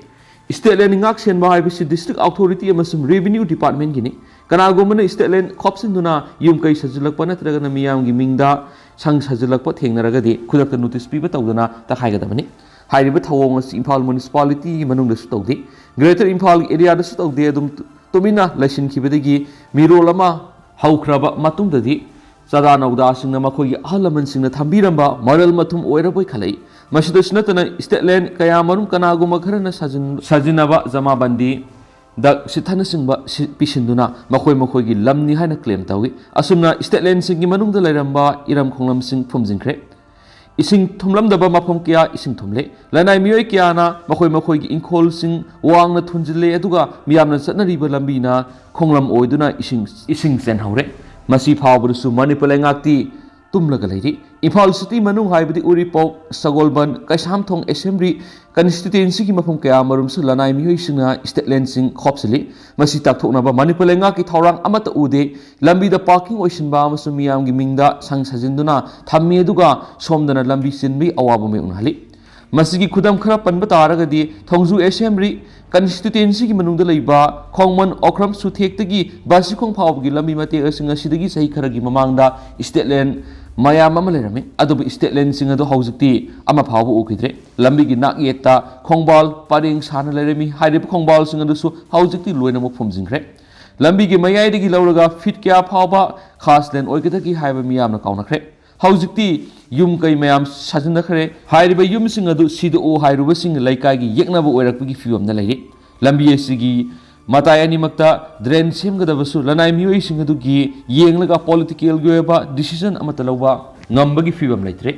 State line ꯉꯥꯛ ꯁꯦꯟꯕ ꯍꯥꯏꯕꯁꯤ district authority ꯑꯃꯁꯨꯡ revenue department ꯒꯤꯅꯤ꯫ ꯀꯅꯥꯒꯨꯝꯕꯅ state line ꯈꯣꯞꯆꯤꯟꯗꯨꯅ ꯌꯨꯝ ꯀꯩ ꯁꯥꯖꯤꯜꯂꯛꯄ ꯅꯠꯇ꯭ꯔꯒꯅ ꯃꯤꯌꯥꯝꯒꯤ ꯃꯤꯡꯗ ꯁꯪ ꯁꯥꯖꯤꯜꯂꯛꯄ ꯊꯦꯡꯅꯔꯒꯗꯤ ꯈꯨꯗꯛꯇ notice ꯄꯤꯕ ꯇꯧꯗꯅ ꯇꯛꯈꯥꯏꯒꯗꯕꯅꯤ꯫ ꯍꯥꯏꯔꯤꯕ ꯊꯧꯑꯣꯡ ꯑꯁꯤ ꯏꯝꯐꯥꯜ municipality ꯒꯤ ꯃꯅꯨꯡꯗꯁꯨ ꯇꯧꯗꯦ꯫ Greater ꯏꯝꯐꯥꯜ area ꯗꯁꯨ ꯇꯧꯗꯦ꯫ ꯑꯗꯨꯝ ꯇꯨꯃꯤꯟꯅ ꯂꯩꯁꯤꯟꯈꯤꯕꯗꯒꯤ ꯃꯤꯔꯣꯜ ꯑꯃ ꯍꯧꯈ꯭ꯔꯕ ꯃꯇꯨꯡꯗꯗꯤ ꯆꯥꯗꯥ ꯅꯧꯗꯥꯁꯤꯡꯅ ꯃꯈꯣꯏꯒꯤ ꯑꯍꯜ ꯂꯃꯟꯁꯤꯡꯅ ꯊꯝꯕꯤꯔꯝꯕ ꯃꯔꯜ ꯃꯊꯨꯝ ꯑꯣꯏꯔꯕꯣꯏ ꯈꯜꯂꯛꯏ꯫ ꯃꯁꯤꯗꯁꯨ ꯅꯠꯇꯅ state line ꯀꯌꯥ ꯃꯔꯨꯝ ꯀꯅꯥꯒꯨꯝꯕ ꯈꯔꯅ ꯁꯥꯖꯤꯟ-, ꯁꯥꯖꯤꯟꯅꯕ ꯖꯃꯥꯕꯟꯗꯤ ꯗꯛ ꯁꯤꯠꯊꯅꯆꯤꯡꯕ ꯁꯤ-, ꯄꯤꯁꯤꯟꯗꯨꯅ ꯃꯈꯣꯏ ꯃꯈꯣꯏꯒꯤ ꯂꯝꯅꯤ ꯍꯥꯏꯅ claim ꯇꯧꯏ꯫ ꯑꯁꯨꯝꯅ state line ꯁꯤꯡꯒꯤ ꯃꯅꯨꯡꯗ ꯂꯩꯔꯝꯕ ꯏꯔꯝ ꯈꯣꯡꯂꯝꯁꯤꯡ ꯐꯨꯝꯖꯤꯟꯈ꯭ꯔꯦ꯫ ꯏꯁꯤꯡ ꯊꯨꯝꯂꯝꯗꯕ ꯃꯐꯝ ꯀꯌꯥ ꯏꯁꯤꯡ ꯊꯨꯝꯂꯦ꯫ ꯂꯅꯥꯏ ꯃꯤꯑꯣꯏ ꯀꯌꯥꯅ ꯃꯈꯣꯏ ꯃꯈꯣꯏꯒꯤ ꯏꯪꯈꯣꯜꯁꯤꯡ ꯋꯥꯡꯅ ꯊꯨꯟꯖꯤꯜꯂꯦ, ꯑꯗꯨꯒ ꯃꯤꯌꯥꯝꯅ ꯆꯠꯅꯔꯤꯕ ꯂꯝꯕꯤꯅ ꯈꯣꯡꯂꯝ ꯑꯣꯏꯗꯨꯅ ꯏꯁꯤꯡ, ꯏꯁꯤꯡ ꯆꯦꯟꯍꯧꯔꯦ꯫ ꯃꯁꯤ ꯐꯥꯎꯕꯗꯁꯨ ꯃꯅꯤꯄꯨꯔ ꯂꯩꯉꯥꯛꯇꯤ ꯇꯨꯝꯂꯒ ꯂꯩꯔꯤ꯫ ꯏꯝꯐꯥꯜ ꯁꯤꯇꯤ ꯃꯅꯨꯡ ꯍꯥꯏꯕꯗꯤ ꯎꯔꯤꯄꯣꯛ, ꯁꯒꯣꯜꯕꯟ, ꯀꯩꯁꯥꯝꯊꯣꯡ ꯑꯁꯦꯝꯕ꯭ꯂꯤ ꯀꯟꯁꯇꯤꯇ꯭ꯌꯨꯑꯦꯟꯁꯤꯒꯤ ꯃꯐꯝ ꯀꯌꯥ ꯑꯃꯔꯣꯝꯁꯨ ꯂꯅꯥꯏ ꯃꯤꯑꯣꯏꯁꯤꯡꯅ ꯏꯁꯇꯦꯠ ꯂꯦꯟꯁꯤꯡ ꯈꯣꯞꯆꯤꯜꯂꯤ꯫ ꯃꯁꯤ ꯇꯥꯛꯊꯣꯛꯅꯕ ꯃꯅꯤꯄꯨꯔ ꯂꯩꯉꯥꯛꯀꯤ ꯊꯧꯔꯥꯡ ꯑꯃꯠꯇ ꯎꯗꯦ꯫ ꯂꯝꯕꯤꯗ ꯄꯥꯔꯀꯤꯡ ꯑꯣꯏꯁꯤꯟꯕ ꯑꯃꯁꯨꯡ ꯃꯤꯌꯥꯝꯒꯤ ꯃꯤꯡꯗ ꯁꯪ ꯁꯥꯖꯤꯟꯗꯨꯅ ꯊꯝꯃꯤ, ꯑꯗꯨꯒ ꯁꯣꯝꯗꯅ ꯂꯝꯕꯤ ꯆꯤꯟꯕꯒꯤ ꯑꯋꯥꯕ ꯃꯥꯌꯣꯛꯅꯍꯜꯂꯤ꯫ ꯃꯁꯤꯒꯤ ꯈꯨꯗꯝ ꯈꯔ ꯄꯟꯕ ꯇꯥꯔꯒꯗꯤ, ꯊꯣꯡꯖꯨ ꯑꯦꯁꯦꯝꯕ꯭ꯂꯤ ꯀꯟꯁꯇꯤꯇ꯭ꯌꯨꯑꯦꯟꯁꯤꯒꯤ ꯃꯅꯨꯡꯗ ꯂꯩꯕ ꯈꯣꯡꯃꯟ ꯑꯣꯀ꯭ꯔꯝ ꯁꯨꯊꯦꯛꯇꯒꯤ ꯕꯥꯁꯤꯈꯣꯡ ꯐꯥꯎꯕꯒꯤ ꯂꯝꯕꯤ ꯃꯇꯦꯛ ꯑꯁꯤꯡ ꯑꯁꯤꯗꯒꯤ ꯆꯍꯤ ꯈꯔꯒꯤ ꯃꯃꯥꯡꯗ ꯏꯁꯇꯦꯠ ꯂꯦꯟ ꯃꯌꯥꯝ ꯑꯃ ꯂꯩꯔꯝꯃꯤ꯫ ꯑꯗꯨꯕꯨ ꯏꯁꯇꯦꯠ ꯂꯦꯟꯁꯤꯡ ꯑꯗꯨ ꯍꯧꯖꯤꯛꯇꯤ ꯑꯃ ꯐꯥꯎꯕ ꯎꯈꯤꯗ꯭ꯔꯦ꯫ ꯂꯝꯕꯤꯒꯤ ꯅꯥꯛ ꯌꯦꯠꯇ ꯈꯣꯡꯕꯥꯜ ꯄꯔꯦꯡ ꯁꯥꯅ ꯂꯩꯔꯝꯃꯤ꯫ ꯍꯥꯏꯔꯤꯕ ꯈꯣꯡꯕꯥꯜꯁꯤꯡ ꯑꯗꯨꯁꯨ ꯍꯧꯖꯤꯛꯇꯤ ꯂꯣꯏꯅꯃꯛ ꯐꯨꯝꯖꯤꯟꯈ꯭ꯔꯦ꯫ ꯂꯝꯕꯤꯒꯤ ꯃꯌꯥꯏꯗꯒꯤ ꯂꯧꯔꯒ ꯐꯤꯠ ꯀꯌꯥ ꯐꯥꯎꯕ ꯈꯥꯁ ꯂꯦꯟ ꯑꯣꯏꯒꯗꯒꯦ ꯍꯥꯏꯕ ꯃꯤꯌꯥꯝꯅ ꯀꯥꯎꯅꯈ꯭ꯔꯦ꯫ ꯍꯧꯖꯤꯛꯇꯤ ꯌꯨꯝ ꯀꯩ ꯃꯌꯥꯝ ꯁꯥꯖꯤꯟꯅꯈ꯭ꯔꯦ꯫ ꯍꯥꯏꯔꯤꯕ ꯌꯨꯝꯁꯤꯡ ꯑꯗꯨ ꯁꯤꯗꯣꯛꯑꯣ ꯍꯥꯏꯔꯨꯕꯁꯤꯡ ꯂꯩꯀꯥꯏꯒꯤ ꯌꯦꯛꯅꯕ ꯑꯣꯏꯔꯛꯄꯒꯤ ꯐꯤꯕꯝꯗ ꯂꯩꯔꯤ꯫ ꯂꯝꯕꯤ ꯑꯁꯤꯒꯤ ꯃꯇꯥꯏ ꯑꯅꯤꯃꯛꯇ ꯗ꯭ꯔꯦꯟ ꯁꯦꯝꯒꯗꯕꯁꯨ ꯂꯅꯥꯏ ꯃꯤꯑꯣꯏꯁꯤꯡ ꯑꯗꯨꯒꯤ ꯌꯦꯡꯂꯒ ꯄꯣꯂꯤꯇꯤꯀꯦꯜꯒꯤ ꯑꯣꯏꯕ ꯗꯤꯁꯤꯖꯟ ꯑꯃꯠꯇ ꯂꯧꯕ ꯉꯝꯕꯒꯤ ꯐꯤꯕꯝ ꯂꯩꯇ꯭ꯔꯦ꯫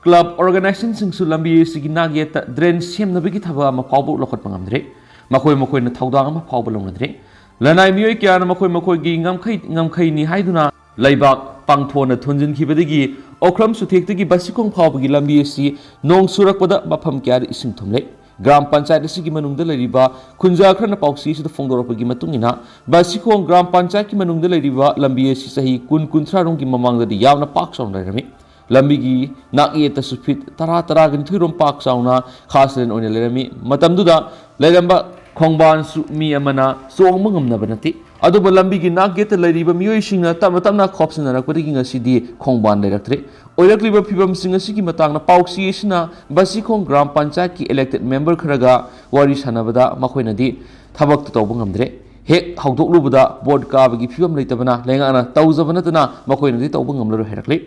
ꯀ꯭ꯂꯕ ꯑꯣꯔꯒꯅꯥꯏꯖꯦꯁꯟꯁꯤꯡꯁꯨ ꯂꯝꯕꯤ ꯑꯁꯤꯒꯤ ꯅꯥꯛ ꯌꯦꯠꯇ ꯗ꯭ꯔꯦꯟ ꯁꯦꯝꯅꯕꯒꯤ ꯊꯕꯛ ꯑꯃ ꯐꯥꯎꯕ ꯂꯧꯈꯠꯄ ꯉꯝꯗ꯭ꯔꯦ꯫ ꯃꯈꯣꯏ ꯃꯈꯣꯏꯅ ꯊꯧꯗꯥꯡ ꯑꯃ ꯐꯥꯎꯕ ꯂꯧꯅꯗ꯭ꯔꯦ꯫ ꯂꯅꯥꯏ ꯃꯤꯑꯣꯏ ꯀꯌꯥꯅ ꯃꯈꯣꯏ ꯃꯈꯣꯏꯒꯤ ꯉꯝꯈꯩ, ꯉꯝꯈꯩꯅꯤ ꯍꯥꯏꯗꯨꯅ ꯂꯩꯕꯥꯛ ꯄꯥꯡꯊꯣꯟꯅ ꯊꯣꯟꯖꯤꯟꯈꯤꯕꯗꯒꯤ ꯑꯣꯀ꯭ꯔꯝ ꯁꯨꯊꯦꯛꯇꯒꯤ ꯕꯥꯁꯤꯈꯣꯡ ꯐꯥꯎꯕꯒꯤ ꯂꯝꯕꯤ ꯑꯁꯤ ꯅꯣꯡ ꯆꯨꯔꯛꯄꯗ ꯃꯐꯝ ꯀꯌꯥꯗ ꯏꯁꯤꯡ ꯊꯨꯝꯂꯦ꯫ ꯒ꯭ꯔꯥꯝ ꯄꯟꯆꯥꯌꯠ ꯑꯁꯤꯒꯤ ꯃꯅꯨꯡꯗ ꯂꯩꯔꯤꯕ ꯈꯨꯟꯖꯥ ꯈꯔꯅ ꯄꯥꯎꯆꯦ ꯑꯁꯤꯗ ꯐꯣꯡꯗꯣꯔꯛꯄꯒꯤ ꯃꯇꯨꯡ ꯏꯟꯅ, ꯕꯥꯁꯤꯈꯣꯡ ꯒ꯭ꯔꯥꯝ ꯄꯟꯆꯥꯌꯠꯀꯤ ꯃꯅꯨꯡꯗ ꯂꯩꯔꯤꯕ ꯂꯝꯕꯤ ꯑꯁꯤ ꯆꯍꯤ ꯀꯨꯟ, ꯀꯨꯟꯊ꯭ꯔꯥ ꯔꯣꯝꯒꯤ ꯃꯃꯥꯡꯗꯗꯤ ꯌꯥꯝꯅ ꯄꯥꯛ ꯆꯥꯎꯅ ꯂꯩꯔꯝꯃꯤ꯫ ꯂꯝꯕꯤꯒꯤ ꯅꯥꯛ ꯌꯦꯠꯇꯁꯨ ꯐꯤꯠ ꯇꯔꯥ, ꯇꯔꯥꯒ ꯅꯤꯊꯣꯏ ꯔꯣꯝ ꯄꯥꯛ ꯆꯥꯎꯅ ꯈꯥꯁ ꯂꯦꯟ ꯑꯣꯏꯅ ꯂꯩꯔꯝꯃꯤ꯫ ꯃꯇꯝꯗꯨꯗ ꯂꯩꯔꯝꯕ ꯈꯣꯡꯕꯥꯟꯁꯨ ꯃꯤ ꯑꯃꯅ ꯆꯣꯡꯕ ꯉꯝꯅꯕ ꯅꯠꯇꯦ꯫ ꯑꯗꯨꯕꯨ ꯂꯝꯕꯤꯒꯤ ꯅꯥꯛ ꯌꯦꯠꯇ ꯂꯩꯔꯤꯕ ꯃꯤꯑꯣꯏꯁꯤꯡꯅ ꯇꯞꯅ ꯇꯞꯅ ꯈꯣꯞꯆꯤꯟꯅꯔꯛꯄꯗꯒꯤ ꯉꯁꯤꯗꯤ ꯈꯣꯡꯕꯥꯟ ꯂꯩꯔꯛꯇ꯭ꯔꯦ꯫ ꯑꯣꯏꯔꯛꯂꯤꯕ ꯐꯤꯕꯝꯁꯤꯡ ꯑꯁꯤꯒꯤ ꯃꯇꯥꯡꯗ ꯄꯥꯎꯆꯦ ꯑꯁꯤꯅ ꯕꯥꯁꯤꯈꯣꯡ ꯒ꯭ꯔꯥꯝ ꯄꯟꯆꯥꯌꯠꯀꯤ ꯏꯂꯦꯛꯇꯦꯗ ꯃꯦꯝꯕꯔ ꯈꯔꯒ ꯋꯥꯔꯤ ꯁꯥꯟꯅꯕꯗ ꯃꯈꯣꯏꯅꯗꯤ ꯊꯕꯛꯇꯨ ꯇꯧꯕ ꯉꯝꯗ꯭ꯔꯦ꯫ ꯍꯦꯛ ꯍꯧꯗꯣꯛꯂꯨꯕꯗ ꯚꯣꯠ ꯀꯥꯕꯒꯤ ꯐꯤꯕꯝ ꯂꯩꯇꯕꯅ ꯂꯩꯉꯥꯛꯅ ꯇꯧꯖꯕ ꯅꯠꯇꯅ ꯃꯈꯣꯏꯅꯗꯤ ꯇꯧꯕ ꯉꯝꯂꯔꯣꯏ ꯍꯥꯏꯔꯛꯂꯤ꯫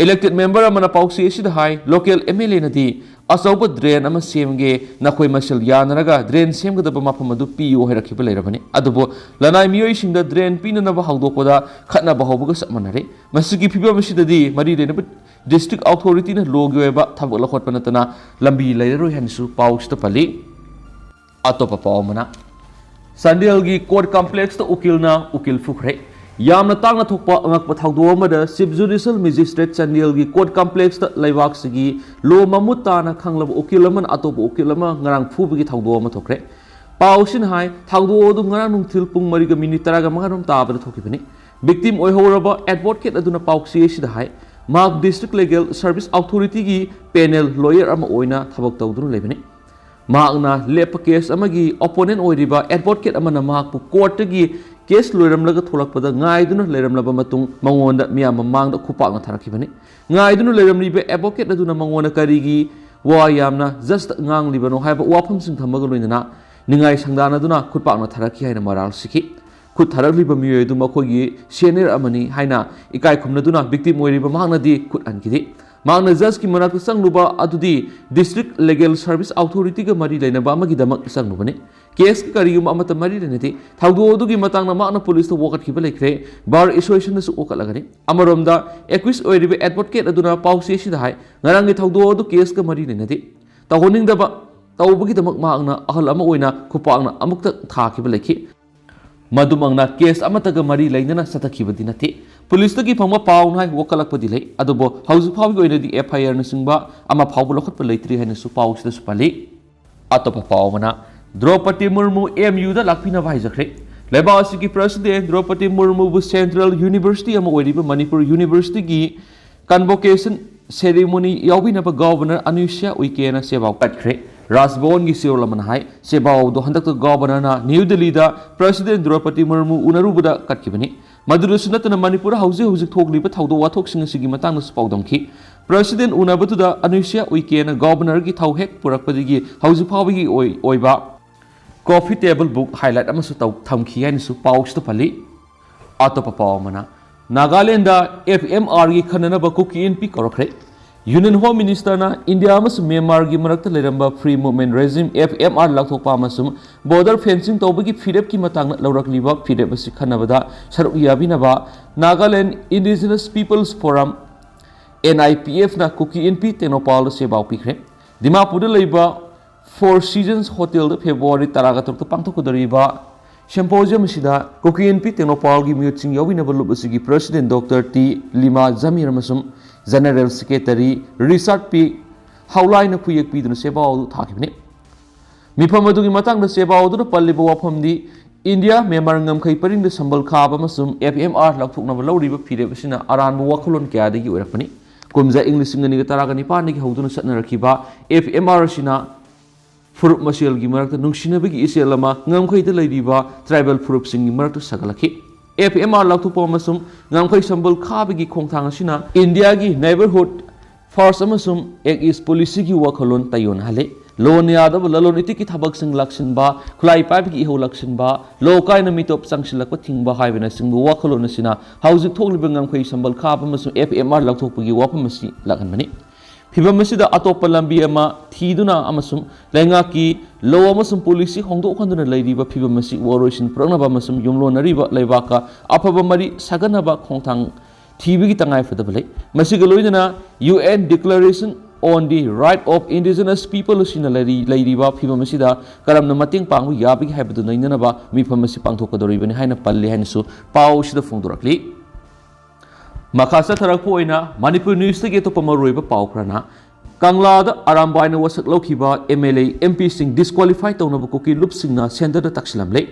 ꯏꯂꯦꯛꯇꯦꯗ ꯃꯦꯝꯕꯔ ꯑꯃꯅ ꯄꯥꯎꯆꯦ ꯑꯁꯤꯗ ꯍꯥꯏ, ꯂꯣꯀꯦꯜ ꯑꯦꯝ ꯑꯦꯜ ꯑꯦꯅꯗꯤ ꯑꯆꯧꯕ ꯗ꯭ꯔꯦꯟ ꯑꯃ ꯁꯦꯝꯒꯦ, ꯅꯈꯣꯏ ꯃꯁꯦꯜ ꯌꯥꯅꯔꯒ ꯗ꯭ꯔꯦꯟ ꯁꯦꯝꯒꯗꯕ ꯃꯐꯝ ꯑꯗꯨ ꯄꯤꯌꯨ ꯍꯥꯏꯔꯛꯈꯤꯕ ꯂꯩꯔꯕꯅꯤ꯫ ꯑꯗꯨꯕꯨ ꯂꯅꯥꯏ ꯃꯤꯑꯣꯏꯁꯤꯡꯗ ꯗ꯭ꯔꯦꯟ ꯄꯤꯅꯅꯕ ꯍꯧꯗꯣꯛꯄꯗ ꯈꯠꯅꯕ ꯍꯧꯕꯒ ꯆꯞ ꯃꯥꯟꯅꯔꯦ꯫ ꯃꯁꯤꯒꯤ ꯐꯤꯕꯝ ꯑꯁꯤꯗꯗꯤ ꯃꯔꯤ ꯂꯩꯅꯕ ꯗꯤꯁꯇ꯭ꯔꯤꯛ ꯑꯣꯊꯣꯔꯤꯇꯤꯅ ꯂꯣꯒꯤ ꯑꯣꯏꯕ ꯊꯕꯛ ꯂꯧꯈꯠꯄ ꯅꯠꯇꯅ ꯂꯝꯕꯤ ꯂꯩꯔꯔꯣꯏ ꯍꯥꯏꯅꯁꯨ ꯄꯥꯎꯁꯤꯗ ꯄꯜꯂꯤ꯫ ꯑꯇꯣꯞꯄ ꯄꯥꯎ ꯑꯃꯅ, ꯆꯥꯟꯗꯦꯜꯒꯤ ꯀꯣꯔꯠ ꯀꯝꯄ꯭ꯂꯦꯛꯁꯇ ꯎꯀꯤꯜꯅ ꯎꯀꯤꯜ ꯐꯨꯈ꯭ꯔꯦ꯫ ꯌꯥꯝꯅ ꯇꯥꯡꯅ ꯊꯣꯛꯄ ꯑꯉꯛꯄ ꯊꯧꯗꯣꯛ ꯑꯃꯗ Chief Judicial Magistrate ꯆꯥꯟꯗꯦꯜꯒꯤ court complexꯇ ꯂꯩꯕꯥꯛꯁꯤꯒꯤ law ꯃꯃꯨꯠ ꯇꯥꯅ ꯈꯪꯂꯕ ꯎꯀꯤꯜ ꯑꯃꯅ ꯑꯇꯣꯞꯄ ꯎꯀꯤꯜ ꯑꯃ ꯉꯔꯥꯡ ꯐꯨꯕꯒꯤ ꯊꯧꯗꯣꯛ ꯑꯃ ꯊꯣꯛꯈ꯭ꯔꯦ꯫ ꯄꯥꯎꯁꯤꯅ ꯍꯥꯏ, ꯊꯧꯗꯣꯛ ꯑꯗꯨ ꯉꯔꯥꯡ ꯅꯨꯡꯊꯤꯜ ꯄꯨꯡ ꯃꯔꯤꯒ ꯃꯤꯅꯤꯠ ꯇꯔꯥꯒ ꯃꯉꯥꯔꯣꯝ ꯇꯥꯕꯗ ꯊꯣꯛꯈꯤꯕꯅꯤ꯫ Victim ꯑꯣꯏꯍꯧꯔꯕ advocate ꯑꯗꯨꯅ ꯄꯥꯎꯆꯦ ꯑꯁꯤꯗ ꯍꯥꯏ, ꯃꯍꯥꯛ District Legal Service Authorityꯒꯤ panel lawyer ꯑꯃ ꯑꯣꯏꯅ ꯊꯕꯛ ꯇꯧꯗꯨꯅ ꯂꯩꯕꯅꯤ꯫ ꯃꯍꯥꯛꯅ ꯂꯦꯞꯄ case ꯑꯃꯒꯤ opponent ꯑꯣꯏꯔꯤꯕ advocate ꯑꯃꯅ ꯃꯍꯥꯛꯄꯨ courtꯇꯒꯤ case ꯂꯣꯏꯔꯝꯂꯒ ꯊꯣꯛꯂꯛꯄꯗ ꯉꯥꯏꯗꯨꯅ ꯂꯩꯔꯝꯂꯕ ꯃꯇꯨꯡ ꯃꯉꯣꯟꯗ ꯃꯤꯌꯥꯝ ꯃꯃꯥꯡꯗ ꯈꯨꯄꯥꯛꯅ ꯊꯥꯔꯛꯈꯤꯕꯅꯤ꯫ ꯉꯥꯏꯗꯨꯅ ꯂꯩꯔꯝꯂꯤꯕ advocate ꯑꯗꯨꯅ ꯃꯉꯣꯟꯗ ꯀꯔꯤꯒꯤ ꯋꯥ ꯌꯥꯝꯅ judgeꯇ ꯉꯥꯡꯂꯤꯕꯅꯣ ꯍꯥꯏꯕ ꯋꯥꯐꯝꯁꯤꯡ ꯊꯝꯕꯒ ꯂꯣꯏꯅꯅ ꯅꯤꯡꯉꯥꯏ ꯁꯪꯗꯥꯅꯗꯨꯅ ꯈꯨꯠꯄꯥꯛꯅ ꯊꯥꯔꯛꯈꯤ ꯍꯥꯏꯅ ꯃꯔꯥꯜ ꯁꯤꯈꯤ꯫ ꯈꯨꯠ ꯊꯥꯔꯛꯂꯤꯕ ꯃꯤꯑꯣꯏ ꯑꯗꯨ ꯃꯈꯣꯏꯒꯤ senior ꯑꯃꯅꯤ ꯍꯥꯏꯅ ꯏꯀꯥꯏ ꯈꯨꯝꯅꯗꯨꯅ victim ꯑꯣꯏꯔꯤꯕ ꯃꯍꯥꯛꯅꯗꯤ ꯈꯨꯠ ꯍꯟꯈꯤꯗꯦ꯫ ꯃꯍꯥꯛꯅ judgeꯀꯤ ꯃꯅꯥꯛꯇ ꯆꯪꯂꯨꯕ ꯑꯗꯨꯗꯤ District Legal Service Authorityꯒ ꯃꯔꯤ ꯂꯩꯅꯕ ꯑꯃꯒꯤꯗꯃꯛ ꯆꯪꯂꯨꯕꯅꯤ꯫ Caseꯀ ꯀꯔꯤꯒꯨꯝꯕ ꯑꯃꯠꯇ ꯃꯔꯤ ꯂꯩꯅꯗꯦ꯫ ꯊꯧꯗꯣꯛ ꯑꯗꯨꯒꯤ ꯃꯇꯥꯡꯗ ꯃꯍꯥꯛꯅ policeꯇ ꯋꯥꯀꯠꯈꯤꯕ ꯂꯩꯈ꯭ꯔꯦ꯫ Bar Associationꯅꯁꯨ ꯋꯥꯀꯠꯂꯒꯅꯤ꯫ ꯑꯃꯔꯣꯝꯗ accused ꯑꯣꯏꯔꯤꯕ advocate ꯑꯗꯨꯅ ꯄꯥꯎꯆꯦ ꯑꯁꯤꯗ ꯍꯥꯏ, ꯉꯔꯥꯡꯒꯤ ꯊꯧꯗꯣꯛ ꯑꯗꯨ caseꯀ ꯃꯔꯤ ꯂꯩꯅꯗꯦ꯫ ꯇꯧꯍꯟꯅꯤꯡꯗꯕ ꯇꯧꯕꯒꯤꯗꯃꯛ ꯃꯍꯥꯛꯅ ꯑꯍꯜ ꯑꯃ ꯑꯣꯏꯅ ꯈꯨꯄꯥꯛꯅ ꯑꯃꯨꯛꯇ ꯊꯥꯈꯤꯕ ꯂꯩꯈꯤ꯫ ꯃꯗꯨꯃꯛꯅ case ꯑꯃꯠꯇꯒ ꯃꯔꯤ ꯂꯩꯅꯅ ꯆꯠꯊꯈꯤꯕꯗꯤ ꯅꯠꯇꯦ꯫ Policeꯇꯒꯤ ꯐꯪꯕ ꯄꯥꯎꯅ ꯍꯥꯏ ꯋꯥꯀꯠꯂꯛꯄꯗꯤ ꯂꯩ, ꯑꯗꯨꯕꯨ ꯍꯧꯖꯤꯛ ꯐꯥꯎꯕꯒꯤ ꯑꯣꯏꯅꯗꯤ FIRꯅꯆꯤꯡꯕ ꯑꯃ ꯐꯥꯎꯕ ꯂꯧꯈꯠꯄ ꯂꯩꯇ꯭ꯔꯤ ꯍꯥꯏꯅꯁꯨ ꯄꯥꯎꯁꯤꯗꯁꯨ ꯄꯜꯂꯤ꯫ ꯑꯇꯣꯞꯄ ꯄꯥꯎ ꯑꯃꯅ, ꯗ꯭ꯔꯧꯄꯗꯤ ꯃꯨꯔꯃꯨ MUꯗ ꯂꯥꯛꯄꯤꯅꯕ ꯍꯥꯏꯖꯈ꯭ꯔꯦ꯫ ꯂꯩꯕꯥꯛ ꯑꯁꯤꯒꯤ President ꯗ꯭ꯔꯧꯄꯗꯤ ꯃꯨꯔꯃꯨꯕꯨ Central University ꯑꯃ ꯑꯣꯏꯔꯤꯕ ꯃꯅꯤꯄꯨꯔ Universityꯒꯤ convocation ceremony ꯌꯥꯎꯕꯤꯅꯕ Governor ꯑꯅꯨꯁ꯭ꯌꯥ ꯎꯏꯀꯦꯅ ꯆꯦꯕꯥꯎ ꯀꯠꯈ꯭ꯔꯦ꯫ ꯔꯥꯖ ꯚꯋꯟꯒꯤ ꯆꯦꯔꯣꯜ ꯑꯃꯅ ꯍꯥꯏ, ꯆꯦꯕꯥꯎ ꯑꯗꯨ ꯍꯟꯗꯛꯇ Governorꯅ ꯅ꯭ꯌꯨ ꯗꯤꯜꯂꯤꯗ President ꯗ꯭ꯔꯧꯄꯗꯤ ꯃꯨꯔꯃꯨ ꯎꯅꯔꯨꯕꯗ ꯀꯠꯈꯤꯕꯅꯤ꯫ ꯃꯗꯨꯗꯁꯨ ꯅꯠꯇꯅ ꯃꯅꯤꯄꯨꯔꯗ ꯍꯧꯖꯤꯛ ꯍꯧꯖꯤꯛ ꯊꯣꯛꯂꯤꯕ ꯊꯧꯗꯣꯛ ꯋꯥꯊꯣꯛꯁꯤꯡ ꯑꯁꯤꯒꯤ ꯃꯇꯥꯡꯗꯁꯨ ꯄꯥꯎꯗꯝꯈꯤ꯫ President ꯎꯅꯕꯗꯨꯗ ꯑꯅꯨꯁ꯭ꯌꯥ ꯎꯏꯀꯦꯅ Governorꯒꯤ ꯊꯧ ꯍꯦꯛ ꯄꯨꯔꯛꯄꯗꯒꯤ ꯍꯧꯖꯤꯛ ꯐꯥꯎꯕꯒꯤ ꯑꯣꯏ-, ꯑꯣꯏꯕ coffee table book highlight ꯑꯃꯁꯨ ꯇꯧ-, ꯊꯝꯈꯤ ꯍꯥꯏꯅꯁꯨ ꯄꯥꯎꯁꯤꯗ ꯄꯜꯂꯤ꯫ ꯑꯇꯣꯞꯄ ꯄꯥꯎ ꯑꯃꯅ, ꯅꯥꯒꯥꯂꯦꯟꯗ FMRꯒꯤ ꯈꯟꯅꯅꯕ ꯀꯨꯀꯤ ꯏꯟꯄꯤ ꯀꯧꯔꯛꯈ꯭ꯔꯦ꯫ Union Home Ministerꯅ ꯏꯟꯗꯤꯌꯥ ꯑꯃꯁꯨꯡ ꯃ꯭ꯌꯥꯟꯃꯥꯔꯒꯤ ꯃꯔꯛꯇ ꯂꯩꯔꯝꯕ Free Movement Regime, FMR, ꯂꯧꯊꯣꯛꯄ ꯑꯃꯁꯨꯡ border fencing ꯇꯧꯕꯒꯤ ꯐꯤꯔꯦꯞꯀꯤ ꯃꯇꯥꯡꯗ ꯂꯧꯔꯛꯂꯤꯕ ꯐꯤꯔꯦꯞ ꯑꯁꯤ ꯈꯟꯅꯕꯗ ꯁꯔꯨꯛ ꯌꯥꯕꯤꯅꯕ Nagaland Indigenous People's Forum, NIPFꯅ ꯀꯨꯀꯤ ꯏꯟꯄꯤ ꯇꯦꯡꯅꯧꯄꯥꯜꯗ ꯆꯦꯕꯥꯎ ꯄꯤꯈ꯭ꯔꯦ꯫ ꯗꯤꯃꯥꯄꯨꯔꯗ ꯂꯩꯕ Four Seasons Hotelꯗ February ꯇꯔꯥꯒ ꯇꯔꯨꯛꯇ ꯄꯥꯡꯊꯣꯛꯀꯗꯧꯔꯤꯕ Symposium ꯑꯁꯤꯗ ꯀꯨꯀꯤ ꯏꯟꯄꯤ ꯇꯦꯡꯅꯧꯄꯥꯜꯒꯤ ꯃꯤꯍꯨꯠꯁꯤꯡ ꯌꯥꯎꯃꯤꯟꯅꯕ ꯂꯨꯞ ꯑꯁꯤꯒꯤ President Doctor T ꯂꯤꯃꯥ ꯖꯃꯤꯔ ꯑꯃꯁꯨꯡ General Secretary ꯔꯤꯆꯥꯔꯗ ꯄꯤ ꯍꯥꯎꯂꯥꯏꯅ ꯈꯨꯌꯦꯛ ꯄꯤꯗꯨꯅ ꯆꯦꯕꯥꯎ ꯑꯗꯨ ꯊꯥꯈꯤꯕꯅꯤ꯫ ꯃꯤꯐꯝ ꯑꯗꯨꯒꯤ ꯃꯇꯥꯡꯗ ꯆꯦꯕꯥꯎ ꯑꯗꯨꯅ ꯄꯜꯂꯤꯕ ꯋꯥꯐꯝꯗꯤ, ꯏꯟꯗꯤꯌꯥ ꯃ꯭ꯌꯥꯟꯃꯥꯔ ꯉꯝꯈꯩ ꯄꯔꯤꯡꯗ ꯁꯝꯕꯜ ꯈꯥꯕ ꯑꯃꯁꯨꯡ F M R ꯂꯥꯎꯊꯣꯛꯅꯕ ꯂꯧꯔꯤꯕ ꯐꯤꯔꯦꯞ ꯑꯁꯤꯅ ꯑꯔꯥꯟꯕ ꯋꯥꯈꯜꯂꯣꯟ ꯀꯌꯥꯗꯒꯤ ꯑꯣꯏꯔꯛꯄꯅꯤ꯫ ꯀꯨꯝꯖꯥ ꯏꯪ ꯂꯤꯁꯤꯡ ꯑꯅꯤꯒ ꯇꯔꯥꯒ ꯅꯤꯄꯥꯟꯗꯒꯤ ꯍꯧꯗꯨꯅ ꯆꯠꯅꯔꯛꯈꯤꯕ F M R ꯑꯁꯤꯅ ꯐꯨꯔꯨꯞ ꯃꯁꯦꯜꯒꯤ ꯃꯔꯛꯇ ꯅꯨꯡꯁꯤꯅꯕꯒꯤ ꯏꯆꯦꯜ ꯑꯃ ꯉꯝꯈꯩꯗ ꯂꯩꯔꯤꯕ tribal ꯐꯨꯔꯨꯞꯁꯤꯡꯒꯤ ꯃꯔꯛꯇ ꯁꯥꯒꯠꯂꯛꯈꯤ꯫ F M R ꯂꯥꯎꯊꯣꯛꯄ ꯑꯃꯁꯨꯡ ꯉꯝꯈꯩ ꯁꯝꯕꯜ ꯈꯥꯕꯒꯤ ꯈꯣꯡꯊꯥꯡ ꯑꯁꯤꯅ ꯏꯟꯗꯤꯌꯥꯒꯤ Neighbourhood First ꯑꯃꯁꯨꯡ Act East Policyꯒꯤ ꯋꯥꯈꯜꯂꯣꯟ ꯇꯩꯌꯣꯟꯍꯜꯂꯤ꯫ ꯂꯣꯟꯅ ꯌꯥꯗꯕ ꯂꯂꯣꯟ ꯏꯇꯤꯛꯀꯤ ꯊꯕꯛꯁꯤꯡ ꯂꯥꯛꯁꯤꯟꯕ, ꯈꯨꯠꯂꯥꯏ ꯄꯥꯏꯕꯒꯤ ꯏꯍꯧ ꯂꯥꯛꯁꯤꯟꯕ, ꯂꯣ ꯀꯥꯏꯅ ꯃꯤꯇꯣꯞ ꯆꯪꯁꯤꯜꯂꯛꯄ ꯊꯤꯡꯕ ꯍꯥꯏꯕꯅꯆꯤꯡꯕ ꯋꯥꯈꯜꯂꯣꯟ ꯑꯁꯤꯅ ꯍꯧꯖꯤꯛ ꯊꯣꯛꯂꯤꯕ ꯉꯝꯈꯩ ꯁꯝꯕꯜ ꯈꯥꯕ ꯑꯃꯁꯨꯡ F M R ꯂꯧꯊꯣꯛꯄꯒꯤ ꯋꯥꯐꯝ ꯑꯁꯤ ꯂꯥꯛꯍꯟꯕꯅꯤ꯫ ꯐꯤꯚꯝ ꯑꯁꯤꯗ ꯑꯇꯣꯞꯄ ꯂꯝꯕꯤ ꯑꯃ ꯊꯤꯗꯨꯅ ꯑꯃꯁꯨꯡ ꯂꯩꯉꯥꯛꯀꯤ ꯂꯣ ꯑꯃꯁꯨꯡ ꯄꯣꯂꯤꯁꯤ ꯍꯣꯡꯗꯣꯛꯍꯟꯗꯨꯅ ꯂꯩꯔꯤꯕ ꯐꯤꯚꯝ ꯑꯁꯤ ꯋꯥꯔꯣꯏꯁꯤꯟ ꯄꯨꯔꯛꯅꯕ ꯑꯃꯁꯨꯡ ꯌꯨꯝꯂꯣꯟꯅꯔꯤꯕ ꯂꯩꯕꯥꯛꯀ ꯑꯐꯕ ꯃꯔꯤ ꯁꯥꯒꯠꯅꯕ ꯈꯣꯡꯊꯥꯡ ꯊꯤꯕꯒꯤ ꯇꯉꯥꯏꯐꯗꯕ ꯂꯩ꯫ ꯃꯁꯤꯒ ꯂꯣꯏꯅꯅ U N Declaration on the Right of Indigenous People ꯑꯁꯤꯅ ꯂꯩꯔꯤ-, ꯂꯩꯔꯤꯕ ꯐꯤꯚꯝ ꯑꯁꯤꯗ ꯀꯔꯝꯅ ꯃꯇꯦꯡ ꯄꯥꯡꯕ ꯌꯥꯕꯒꯦ ꯍꯥꯏꯕꯗꯨ ꯅꯩꯅꯅꯕ ꯃꯤꯐꯝ ꯑꯁꯤ ꯄꯥꯡꯊꯣꯛꯀꯗꯧꯔꯤꯕꯅꯤ ꯍꯥꯏꯅ ꯄꯜꯂꯤ ꯍꯥꯏꯅꯁꯨ ꯄꯥꯎ ꯑꯁꯤꯗ ꯐꯣꯡꯗꯣꯔꯛꯂꯤ꯫ ꯃꯈꯥ ꯆꯠꯊꯔꯛꯄ ꯑꯣꯏꯅ ꯃꯅꯤꯄꯨꯔ ꯅ꯭ꯌꯨꯁꯇꯒꯤ ꯑꯇꯣꯞꯄ ꯃꯔꯨꯑꯣꯏꯕ ꯄꯥꯎ ꯈꯔꯅ, ꯀꯪꯂꯥꯗ ꯑꯔꯥꯝꯕꯥꯏꯅ ꯋꯥꯁꯛ ꯂꯧꯈꯤꯕ M L A, M Pꯁꯤꯡ disqualify ꯇꯧꯅꯕ ꯀꯨꯀꯤ ꯂꯨꯞꯁꯤꯡꯅ centreꯗ ꯇꯛꯁꯤꯜꯂꯝꯂꯦ꯫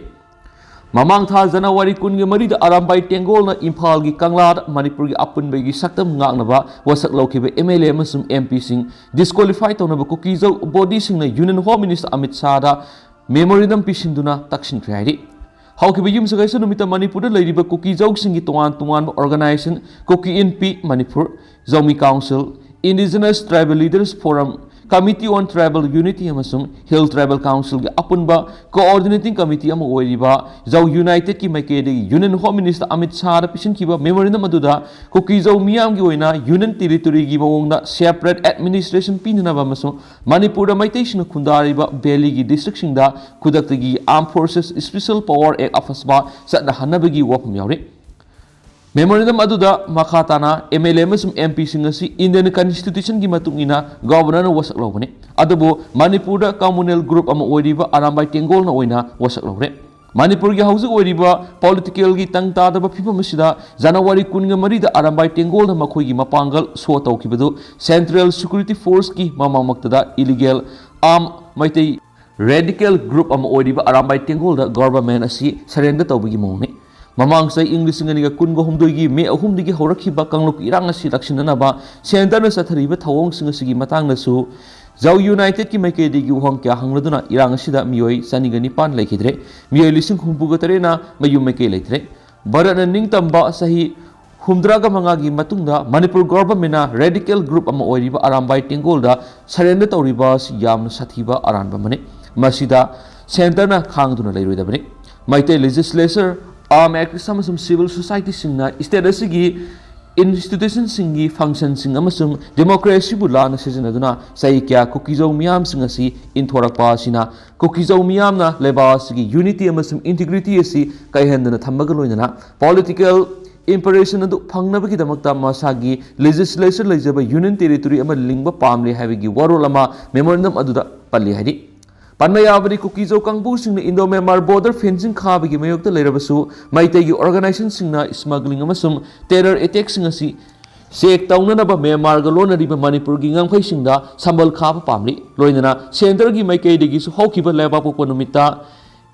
ꯃꯃꯥꯡ ꯊꯥ ꯖꯅꯋꯥꯔꯤ ꯀꯨꯟꯒ ꯃꯔꯤꯗ ꯑꯔꯥꯝꯕꯥꯏ ꯇꯦꯡꯒꯣꯜꯅ ꯏꯝꯐꯥꯜꯒꯤ ꯀꯪꯂꯥꯗ ꯃꯅꯤꯄꯨꯔꯒꯤ ꯑꯄꯨꯟꯕꯒꯤ ꯁꯛꯇꯝ ꯉꯥꯛꯅꯕ ꯋꯥꯁꯛ ꯂꯧꯈꯤꯕ M L A ꯑꯃꯁꯨꯡ M Pꯁꯤꯡ disqualify ꯇꯧꯅꯕ ꯀꯨꯀꯤ ꯖꯧ ꯕꯣꯗꯤꯁꯤꯡꯅ Union Home Minister Amit ꯁꯥꯍꯗ memorandum ꯄꯤꯁꯤꯟꯗꯨꯅ ꯇꯛꯁꯤꯟꯈ꯭ꯔꯦ ꯍꯥꯏꯔꯤ꯫ ꯍꯧꯈꯤꯕ ꯌꯨꯝꯁꯀꯩꯁ ꯅꯨꯃꯤꯠꯇ ꯃꯅꯤꯄꯨꯔꯗ ꯂꯩꯔꯤꯕ ꯀꯨꯀꯤ ꯖꯧꯁꯤꯡꯒꯤ ꯇꯣꯉꯥꯟ ꯇꯣꯉꯥꯟꯕ organization, Kuki ꯏꯟꯄꯤ Manipur, ꯖꯧꯃꯤ Council, Indigenous Tribal Leaders Forum, Committee on Tribal Unity ꯑꯃꯁꯨꯡ Hill Tribal Councilꯒꯤ ꯑꯄꯨꯟꯕ coordinating committee ꯑꯃ ꯑꯣꯏꯔꯤꯕ ꯖꯧ Unitedꯀꯤ ꯃꯥꯏꯀꯩꯗꯒꯤ Union Home Minister Amit ꯁꯥꯍꯗ ꯄꯤꯁꯤꯟꯈꯤꯕ memorandum ꯑꯗꯨꯗ ꯀꯨꯀꯤ ꯖꯧ ꯃꯤꯌꯥꯝꯒꯤ ꯑꯣꯏꯅ Union Territoryꯒꯤ ꯃꯑꯣꯡꯗ separate administration ꯄꯤꯅꯅꯕ ꯑꯃꯁꯨꯡ ꯃꯅꯤꯄꯨꯔꯗ ꯃꯩꯇꯩꯁꯤꯡꯅ ꯈꯨꯟꯗꯥꯔꯤꯕ valleyꯒꯤ districtꯁꯤꯡꯗ ꯈꯨꯗꯛꯇꯒꯤ Armed Forces Special Power Act, AFSPA ꯆꯠꯅꯍꯟꯅꯕꯒꯤ ꯋꯥꯐꯝ ꯌꯥꯎꯔꯤ꯫ Memorandum ꯑꯗꯨꯗ ꯃꯈꯥ ꯇꯥꯅ M L A ꯑꯃꯁꯨꯡ M Pꯁꯤꯡ ꯑꯁꯤ Indian Constitutionꯒꯤ ꯃꯇꯨꯡ ꯏꯟꯅ Governorꯅ ꯋꯥꯁꯛ ꯂꯧꯕꯅꯤ, ꯑꯗꯨꯕꯨ ꯃꯅꯤꯄꯨꯔꯗ communal group ꯑꯃ ꯑꯣꯏꯔꯤꯕ ꯑꯔꯥꯝꯕꯥꯏ ꯇꯦꯡꯒꯣꯜꯅ ꯑꯣꯏꯅ ꯋꯥꯁꯛ ꯂꯧꯔꯦ꯫ ꯃꯅꯤꯄꯨꯔꯒꯤ ꯍꯧꯖꯤꯛ ꯑꯣꯏꯔꯤꯕ ꯄꯣꯂꯤꯇꯤꯀꯦꯜꯒꯤ ꯇꯪ ꯇꯥꯗꯕ ꯐꯤꯕꯝ ꯑꯁꯤꯗ ꯖꯅꯋꯥꯔꯤ ꯀꯨꯟꯒ ꯃꯔꯤꯗ ꯑꯔꯥꯝꯕꯥꯏ ꯇꯦꯡꯒꯣꯜꯗ ꯃꯈꯣꯏꯒꯤ ꯃꯄꯥꯡꯒꯜ ꯁꯣ ꯇꯧꯈꯤꯕꯗꯨ ꯁꯦꯟꯇ꯭ꯔꯦꯜ ꯁꯦꯀ꯭ꯌꯨꯔꯤꯇꯤ ꯐꯣꯔꯁꯀꯤ ꯃꯃꯥꯡꯃꯛꯇꯗ ꯏꯂꯤꯒꯦꯜ ꯑꯥꯝ ꯃꯩꯇꯩ ꯔꯦꯗꯤꯀꯦꯜ ꯒ꯭ꯔꯨꯞ ꯑꯃ ꯑꯣꯏꯔꯤꯕ ꯑꯔꯥꯝꯕꯥꯏ ꯇꯦꯡꯒꯣꯜꯗ ꯒꯣꯚꯔꯟꯃꯦꯟ ꯑꯁꯤ ꯁꯔꯦꯟꯗꯔ ꯇꯧꯕꯒꯤ ꯃꯑꯣꯡꯅꯤ꯫ ꯃꯃꯥꯡ ꯆꯍꯤ ꯏꯪ ꯂꯤꯁꯤꯡ ꯑꯅꯤꯒ ꯀꯨꯟꯒ ꯍꯨꯝꯗꯣꯏꯒꯤ ꯃꯦ ꯑꯍꯨꯝꯗꯒꯤ ꯍꯧꯔꯛꯈꯤꯕ ꯀꯥꯡꯂꯨꯞꯀꯤ ꯏꯔꯥꯡ ꯑꯁꯤ ꯂꯥꯛꯁꯤꯟꯅꯅꯕ ꯁꯦꯟꯇꯔꯅ ꯆꯠꯊꯔꯤꯕ ꯊꯧꯑꯣꯡꯁꯤꯡ ꯑꯁꯤꯒꯤ ꯃꯇꯥꯡꯗꯁꯨ ꯖꯥꯎ ꯌꯨꯅꯥꯏꯇꯦꯗꯀꯤ ꯃꯥꯏꯀꯩꯗꯒꯤ ꯋꯥꯍꯪ ꯀꯌꯥ ꯍꯪꯂꯗꯨꯅ ꯏꯔꯥꯡ ꯑꯁꯤꯗ ꯃꯤꯑꯣꯏ ꯆꯅꯤꯒ ꯅꯤꯄꯥꯟ ꯂꯩꯈꯤꯗ꯭ꯔꯦ꯫ ꯃꯤꯑꯣꯏ ꯂꯤꯁꯤꯡ ꯍꯨꯝꯐꯨꯒ ꯇꯔꯦꯠꯅ ꯃꯌꯨꯝ ꯃꯥꯏꯀꯩ ꯂꯩꯇ꯭ꯔꯦ꯫ ꯚꯥꯔꯠꯅ ꯅꯤꯡꯇꯝꯕ ꯆꯍꯤ ꯍꯨꯝꯗ꯭ꯔꯥꯒ ꯃꯉꯥꯒꯤ ꯃꯇꯨꯡꯗ ꯃꯅꯤꯄꯨꯔ ꯒꯣꯚꯔꯟꯃꯦꯟꯅ ꯔꯦꯗꯤꯀꯦꯜ ꯒ꯭ꯔꯨꯞ ꯑꯃ ꯑꯣꯏꯔꯤꯕ ꯑꯔꯥꯝꯕꯥꯏ ꯇꯦꯡꯒꯣꯜꯗ ꯁꯔꯦꯟꯗꯔ ꯇꯧꯔꯤꯕ ꯑꯁꯤ ꯌꯥꯝꯅ ꯁꯥꯊꯤꯕ ꯑꯔꯥꯟꯕ ꯑꯃꯅꯤ꯫ ꯃꯁꯤꯗ ꯁꯦꯟꯇꯔꯅ ꯈꯥꯡꯗꯨꯅ ꯂꯩꯔꯣꯏꯗꯕꯅꯤ꯫ ꯃꯩꯇꯩ ꯂꯦꯖꯤꯁꯂꯦꯆꯔ, ꯑꯥꯔꯝ ꯑꯦꯛꯇꯤꯚꯤꯁ꯭ꯠ ꯑꯃꯁꯨꯡ ꯁꯤꯚꯤꯜ ꯁꯣꯁꯥꯏꯇꯤꯁꯤꯡꯅ ꯁ꯭ꯇꯦꯠ ꯑꯁꯤꯒꯤ ꯏꯟꯁꯇꯤꯇ꯭ꯌꯨꯁꯟꯁꯤꯡꯒꯤ ꯐꯪꯁꯟꯁꯤꯡ ꯑꯃꯁꯨꯡ ꯗꯦꯃꯣꯀ꯭ꯔꯦꯁꯤꯕꯨ ꯂꯥꯟꯅ ꯁꯤꯖꯤꯟꯅꯗꯨꯅ ꯆꯍꯤ ꯀꯌꯥ ꯀꯨꯀꯤꯖꯧ ꯃꯤꯌꯥꯝꯁꯤꯡ ꯑꯁꯤ ꯏꯟꯊꯣꯔꯛꯄ ꯑꯁꯤꯅ ꯀꯨꯀꯤꯖꯧ ꯃꯤꯌꯥꯝꯅ ꯂꯩꯕꯥꯛ ꯑꯁꯤꯒꯤ ꯌꯨꯅꯤꯇꯤ ꯑꯃꯁꯨꯡ ꯏꯟꯇꯤꯒ꯭ꯔꯤꯇꯤ ꯑꯁꯤ ꯀꯥꯏꯍꯟꯗꯅ ꯊꯝꯕꯒ ꯂꯣꯏꯅꯅ ꯄꯣꯂꯤꯇꯤꯀꯦꯜ ꯏꯝꯄꯔꯦꯁꯟ ꯑꯗꯨ ꯐꯪꯅꯕꯒꯤꯗꯃꯛꯇ ꯃꯁꯥꯒꯤ ꯂꯦꯖꯤꯁꯂꯦꯆꯔ ꯂꯩꯖꯕ ꯌꯨꯅꯤꯌꯟ ꯇꯦꯔꯤꯇꯣꯔꯤ ꯑꯃ ꯂꯤꯡꯕ ꯄꯥꯝꯂꯤ ꯍꯥꯏꯕꯒꯤ ꯋꯥꯔꯣꯜ ꯑꯃ ꯃꯦꯃꯣꯔꯦꯟꯗꯝ ꯑꯗꯨꯗ ꯄꯜꯂꯤ ꯍꯥꯏꯔꯤ꯫ ꯄꯟꯕ ꯌꯥꯕꯗꯤ, ꯀꯨꯀꯤꯖꯧ ꯀꯥꯡꯕꯨꯁꯤꯡꯅ ꯏꯟꯗꯣ ꯃ꯭ꯌꯥꯟꯃꯥꯔ ꯕꯣꯔꯗꯔ ꯐꯦꯟꯁꯤꯡ ꯈꯥꯕꯒꯤ ꯃꯥꯌꯣꯛꯇ ꯂꯩꯔꯕꯁꯨ, ꯃꯩꯇꯩꯒꯤ ꯑꯣꯔꯒꯅꯥꯏꯖꯦꯁꯟꯁꯤꯡꯅ ꯁ꯭ꯃꯒ꯭ꯂꯤꯡ ꯑꯃꯁꯨꯡ ꯇꯦꯔꯔ ꯑꯦꯇꯦꯛꯁꯤꯡ ꯑꯁꯤ ꯆꯦꯛ ꯇꯧꯅꯅꯕ ꯃ꯭ꯌꯥꯟꯃꯥꯔꯒ ꯂꯣꯟꯅꯔꯤꯕ ꯃꯅꯤꯄꯨꯔꯒꯤ ꯉꯝꯈꯩꯁꯤꯡꯗ ꯁꯝꯕꯜ ꯈꯥꯕ ꯄꯥꯝꯂꯤ꯫ ꯂꯣꯏꯅꯅ ꯁꯦꯟꯇꯔꯒꯤ ꯃꯥꯏꯀꯩꯗꯒꯤꯁꯨ ꯍꯧꯈꯤꯕ ꯂꯩꯕꯥꯛꯄꯣꯛꯄ ꯅꯨꯃꯤꯠꯇ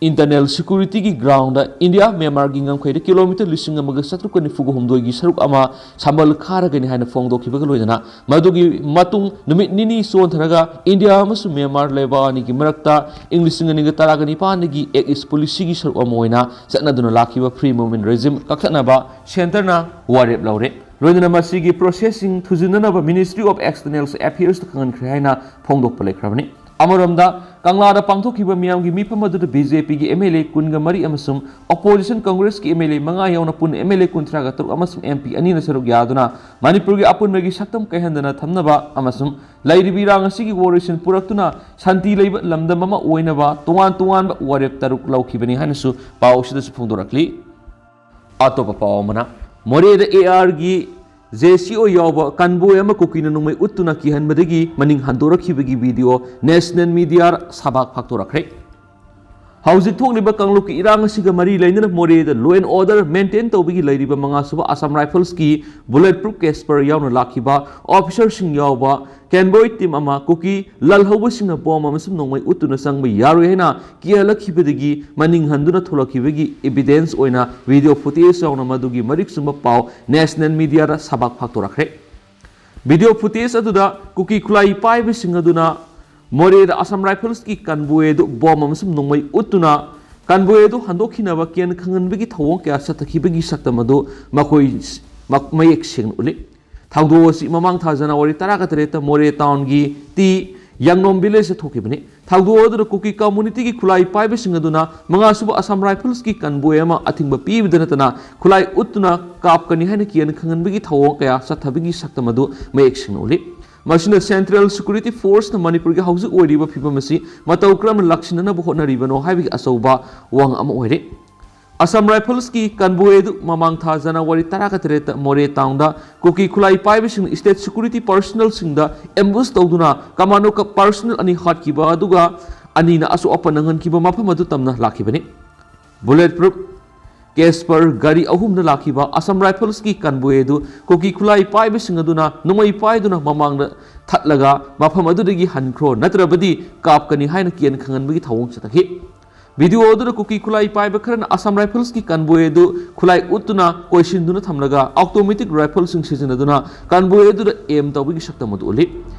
ꯏꯟꯇꯔꯅꯦꯜ ꯁꯦꯀ꯭ꯌꯨꯔꯤꯇꯤꯒꯤ ꯒ꯭ꯔꯥꯎꯟꯗ ꯏꯟꯗꯤꯌꯥ ꯃ꯭ꯌꯥꯟꯃꯥꯔꯒꯤ ꯉꯝꯈꯩꯗ ꯀꯤꯂꯣꯃꯤꯇꯔ ꯂꯤꯁꯤꯡ ꯑꯃꯒ ꯆꯥꯇ꯭ꯔꯨꯛꯀ ꯅꯤꯐꯨꯒ ꯍꯨꯝꯗꯣꯏꯒꯤ ꯁꯔꯨꯛ ꯑꯃ ꯁꯝꯕꯜ ꯈꯥꯔꯒꯅꯤ ꯍꯥꯏꯅ ꯐꯣꯡꯗꯣꯛꯈꯤꯕꯒ ꯂꯣꯏꯅꯅ ꯃꯗꯨꯒꯤ ꯃꯇꯨꯡ ꯅꯨꯃꯤꯠ ꯅꯤꯅꯤ ꯆꯣꯟꯊꯔꯒ ꯏꯟꯗꯤꯌꯥ ꯑꯃꯁꯨꯡ ꯃ꯭ꯌꯥꯟꯃꯥꯔ ꯂꯩꯕꯥꯛ ꯑꯅꯤꯒꯤ ꯃꯔꯛꯇ ꯏꯪ ꯂꯤꯁꯤꯡ ꯑꯅꯤꯒ ꯇꯔꯥꯒ ꯅꯤꯄꯥꯟꯗꯒꯤ ꯑꯦꯛ ꯏꯁ ꯄꯣꯂꯤꯁꯤꯒꯤ ꯁꯔꯨꯛ ꯑꯃ ꯑꯣꯏꯅ ꯆꯠꯅꯗꯨꯅ ꯂꯥꯛꯈꯤꯕ ꯐ꯭ꯔꯤ ꯃꯨꯚꯃꯦꯟ ꯔꯦꯖꯤꯝ ꯀꯛꯊꯠꯅꯕ ꯁꯦꯟꯇꯔꯅ ꯋꯥꯔꯦꯞ ꯂꯧꯔꯦ꯫ ꯂꯣꯏꯅꯅ ꯃꯁꯤꯒꯤ ꯄ꯭ꯔꯣꯁꯦꯁꯁꯤꯡ ꯊꯨꯖꯤꯟꯅꯅꯕ ꯃꯤꯅꯤꯁꯇ꯭ꯔꯤ ꯑꯣꯐ ꯑꯦꯛꯁꯇꯔꯅꯦꯜ ꯑꯦꯐꯤꯌꯔꯁꯇ ꯈꯪꯍꯟꯈ꯭ꯔꯦ ꯍꯥꯏꯅ ꯐꯣꯡꯗꯣꯛꯄ ꯂꯩꯈ꯭ꯔꯕꯅꯤ꯫ ꯑꯃꯔꯣꯝꯗ, ꯀꯪꯂꯥꯗ ꯄꯥꯡꯊꯣꯛꯈꯤꯕ ꯃꯤꯌꯥꯝꯒꯤ ꯃꯤꯐꯝ ꯑꯗꯨꯗ ꯕꯤ ꯖꯦ ꯄꯤꯒꯤ ꯑꯦꯝ ꯑꯦꯜ ꯑꯦ ꯀꯨꯟꯒ ꯃꯔꯤ ꯑꯃꯁꯨꯡ ꯑꯣꯄꯣꯖꯤꯁꯟ ꯀꯪꯒ꯭ꯔꯦꯁꯀꯤ ꯑꯦꯝ ꯑꯦꯜ ꯑꯦ ꯃꯉꯥ ꯌꯥꯎꯅ ꯄꯨꯟꯅ ꯑꯦꯝ ꯑꯦꯜ ꯑꯦ ꯀꯨꯟꯊ꯭ꯔꯥꯒ ꯇꯔꯨꯛ ꯑꯃꯁꯨꯡ ꯑꯦꯝ ꯄꯤ ꯑꯅꯤꯅ ꯁꯔꯨꯛ ꯌꯥꯗꯨꯅ ꯃꯅꯤꯄꯨꯔꯒꯤ ꯑꯄꯨꯟꯕꯒꯤ ꯁꯛꯇꯝ ꯀꯥꯏꯍꯟꯗꯅ ꯊꯝꯅꯕ ꯑꯃꯁꯨꯡ ꯂꯩꯔꯤꯕ ꯏꯔꯥꯡ ꯑꯁꯤꯒꯤ ꯋꯥꯔꯣꯏꯁꯤꯟ ꯄꯨꯔꯛꯇꯨꯅ ꯁꯥꯟꯇꯤ ꯂꯩꯕ ꯂꯝꯗꯝ ꯑꯃ ꯑꯣꯏꯅꯕ ꯇꯣꯉꯥꯟ ꯇꯣꯉꯥꯟꯕ ꯋꯥꯔꯦꯞ ꯇꯔꯨꯛ ꯂꯧꯈꯤꯕꯅꯤ ꯍꯥꯏꯅꯁꯨ ꯄꯥꯎ ꯑꯁꯤꯗꯁꯨ ꯐꯣꯡꯗꯣꯔꯛꯂꯤ꯫ ꯑꯇꯣꯞꯄ ꯄꯥꯎ ꯑꯃꯅ, ꯃꯣꯔꯦꯗ ꯑꯦ ꯑꯥꯔꯒꯤ ꯖꯦ ꯁꯤ ꯑꯣ ꯌꯥꯎꯕ ꯀꯟꯕꯣꯏ ꯑꯃ ꯀꯨꯀꯤꯅ ꯅꯣꯡꯃꯩ ꯎꯠꯇꯨꯅ ꯀꯤꯍꯟꯕꯗꯒꯤ ꯃꯅꯤꯡ ꯍꯟꯗꯣꯔꯛꯈꯤꯕꯒꯤ ꯚꯤꯗꯤꯑꯣ ꯅꯦꯁꯅꯦꯜ ꯃꯤꯗꯤꯌꯥ ꯁꯕꯥꯛ ꯐꯥꯛꯇꯣꯔꯛꯈ꯭ꯔꯦ꯫ ꯍꯧꯖꯤꯛ ꯊꯣꯛꯂꯤꯕ ꯀꯥꯡꯂꯨꯞꯀꯤ ꯏꯔꯥꯡ ꯑꯁꯤꯒ ꯃꯔꯤ ꯂꯩꯅꯅ ꯃꯣꯔꯦꯗ law and order maintain ꯇꯧꯕꯒꯤ ꯂꯩꯔꯤꯕ ꯃꯉꯥꯁꯨꯕ Assam Riflesꯀꯤ Bullet Proof Casper ꯌꯥꯎꯅ ꯂꯥꯛꯈꯤꯕ officerꯁꯤꯡ ꯌꯥꯎꯕ convoy team ꯑꯃ ꯀꯨꯀꯤ ꯂꯥꯜꯍꯧꯕꯁꯤꯡꯅ bomb ꯑꯃꯁꯨꯡ ꯅꯣꯡꯃꯩ ꯎꯠꯇꯨꯅ ꯆꯪꯕ ꯌꯥꯔꯣꯏ ꯍꯥꯏꯅ ꯀꯤꯍꯜꯂꯛꯈꯤꯕꯗꯒꯤ ꯃꯅꯤꯡ ꯍꯟꯗꯨꯅ ꯊꯣꯛꯂꯛꯈꯤꯕꯒꯤ evidence ꯑꯣꯏꯅ video footage ꯌꯥꯎꯅ ꯃꯗꯨꯒꯤ ꯃꯔꯤꯛ ꯆꯨꯝꯕ ꯄꯥꯎ national mediaꯗ ꯁꯕꯥꯛ ꯐꯥꯛꯇꯣꯔꯛꯈ꯭ꯔꯦ꯫ Video footage ꯑꯗꯨꯗ ꯀꯨꯀꯤ ꯈꯨꯠꯂꯥꯏ ꯄꯥꯏꯕꯁꯤꯡ ꯑꯗꯨꯅ ꯃꯣꯔꯦꯗ Assam Riflesꯀꯤ convoy ꯑꯗꯨ bomb ꯑꯃꯁꯨꯡ ꯅꯣꯡꯃꯩ ꯎꯠꯇꯨꯅ convoy ꯑꯗꯨ ꯍꯟꯗꯣꯛꯈꯤꯅꯕ ꯀꯤꯍꯟ ꯈꯪꯍꯟꯕꯒꯤ ꯊꯧꯑꯣꯡ ꯀꯌꯥ ꯆꯠꯊꯈꯤꯕꯒꯤ ꯁꯛꯇꯝ ꯑꯗꯨ ꯃꯈꯣꯏ ꯃ-, ꯃꯌꯦꯛ ꯁꯦꯡꯅ ꯎꯠꯂꯤ꯫ ꯊꯧꯗꯣꯛ ꯑꯁꯤ ꯃꯃꯥꯡ ꯊꯥ January ꯇꯔꯥꯒ ꯇꯔꯦꯠꯇ ꯃꯣꯔꯦ townꯒꯤ ꯇꯤ ꯌꯥꯡꯅꯣꯝ villageꯇ ꯊꯣꯛꯈꯤꯕꯅꯤ꯫ ꯊꯧꯗꯣꯛ ꯑꯗꯨꯗ ꯀꯨꯀꯤ communityꯒꯤ ꯈꯨꯠꯂꯥꯏ ꯄꯥꯏꯕꯁꯤꯡ ꯑꯗꯨꯅ ꯃꯉꯥꯁꯨꯕ Assam Riflesꯀꯤ convoy ꯑꯃ ꯑꯊꯤꯡꯕ ꯄꯤꯕꯗ ꯅꯠꯇꯅ ꯈꯨꯠꯂꯥꯏ ꯎꯠꯇꯨꯅ ꯀꯥꯞꯀꯅꯤ ꯍꯥꯏꯅ ꯀꯤꯍꯟ ꯈꯪꯍꯟꯕꯒꯤ ꯊꯧꯑꯣꯡ ꯀꯌꯥ ꯆꯠꯊꯕꯒꯤ ꯁꯛꯇꯝ ꯑꯗꯨ ꯃꯌꯦꯛ ꯁꯦꯡꯅ ꯎꯠꯂꯤ꯫ ꯃꯁꯤꯅ Central Security Forceꯅ ꯃꯅꯤꯄꯨꯔꯒꯤ ꯍꯧꯖꯤꯛ ꯑꯣꯏꯔꯤꯕ ꯐꯤꯕꯝ ꯑꯁꯤ ꯃꯇꯧ ꯀꯔꯝꯅ ꯂꯥꯛꯁꯤꯟꯅꯅꯕ ꯍꯣꯠꯅꯔꯤꯕꯅꯣ ꯍꯥꯏꯕꯒꯤ ꯑꯆꯧꯕ ꯋꯥꯍꯪ ꯑꯃ ꯑꯣꯏꯔꯤ꯫ Assam Riflesꯀꯤ convoy ꯑꯗꯨ ꯃꯃꯥꯡ ꯊꯥ January ꯇꯔꯥꯒ ꯇꯔꯦꯠꯇ ꯃꯣꯔꯦ townꯗ ꯀꯨꯀꯤ ꯈꯨꯠꯂꯥꯏ ꯄꯥꯏꯕꯁꯤꯡꯅ state security personnelꯁꯤꯡꯗ ambush ꯇꯧꯗꯨꯅ commando personnel ꯑꯅꯤ ꯍꯥꯠꯈꯤꯕ ꯑꯗꯨꯒ ꯑꯅꯤꯅ ꯑꯁꯣꯛ ꯑꯄꯟ ꯅꯪꯍꯟꯈꯤꯕ ꯃꯐꯝ ꯑꯗꯨ ꯇꯝꯅ ꯂꯥꯛꯈꯤꯕꯅꯤ꯫ Bullet Proof Casper ꯒꯥꯔꯤ ꯑꯍꯨꯝꯗ ꯂꯥꯛꯈꯤꯕ Assam Riflesꯀꯤ convoy ꯑꯗꯨ ꯀꯨꯀꯤ ꯈꯨꯠꯂꯥꯏ ꯄꯥꯏꯕꯁꯤꯡ ꯑꯗꯨꯅ ꯅꯣꯡꯃꯩ ꯄꯥꯏꯗꯨꯅ ꯃꯃꯥꯡꯗ ꯊꯠꯂꯒ ꯃꯐꯝ ꯑꯗꯨꯗꯒꯤ ꯍꯟꯈ꯭ꯔꯣ, ꯅꯠꯇ꯭ꯔꯕꯗꯤ ꯀꯥꯞꯀꯅꯤ ꯍꯥꯏꯅ ꯀꯤꯍꯟ ꯈꯪꯍꯟꯕꯒꯤ ꯊꯧꯑꯣꯡ ꯆꯠꯊꯈꯤ꯫ Video ꯑꯗꯨꯗ ꯀꯨꯀꯤ ꯈꯨꯠꯂꯥꯏ ꯄꯥꯏꯕ ꯈꯔꯅ Assam Riflesꯀꯤ convoy ꯑꯗꯨ ꯈꯨꯠꯂꯥꯏ ꯎꯠꯇꯨꯅ ꯀꯣꯏꯁꯤꯟꯗꯨꯅ ꯊꯝꯂꯒ automatic rifleꯁꯤꯡ ꯁꯤꯖꯤꯟꯅꯗꯨꯅ convoy ꯑꯗꯨꯗ aim ꯇꯧꯕꯒꯤ ꯁꯛꯇꯝ ꯑꯗꯨ ꯎꯠꯂꯤ꯫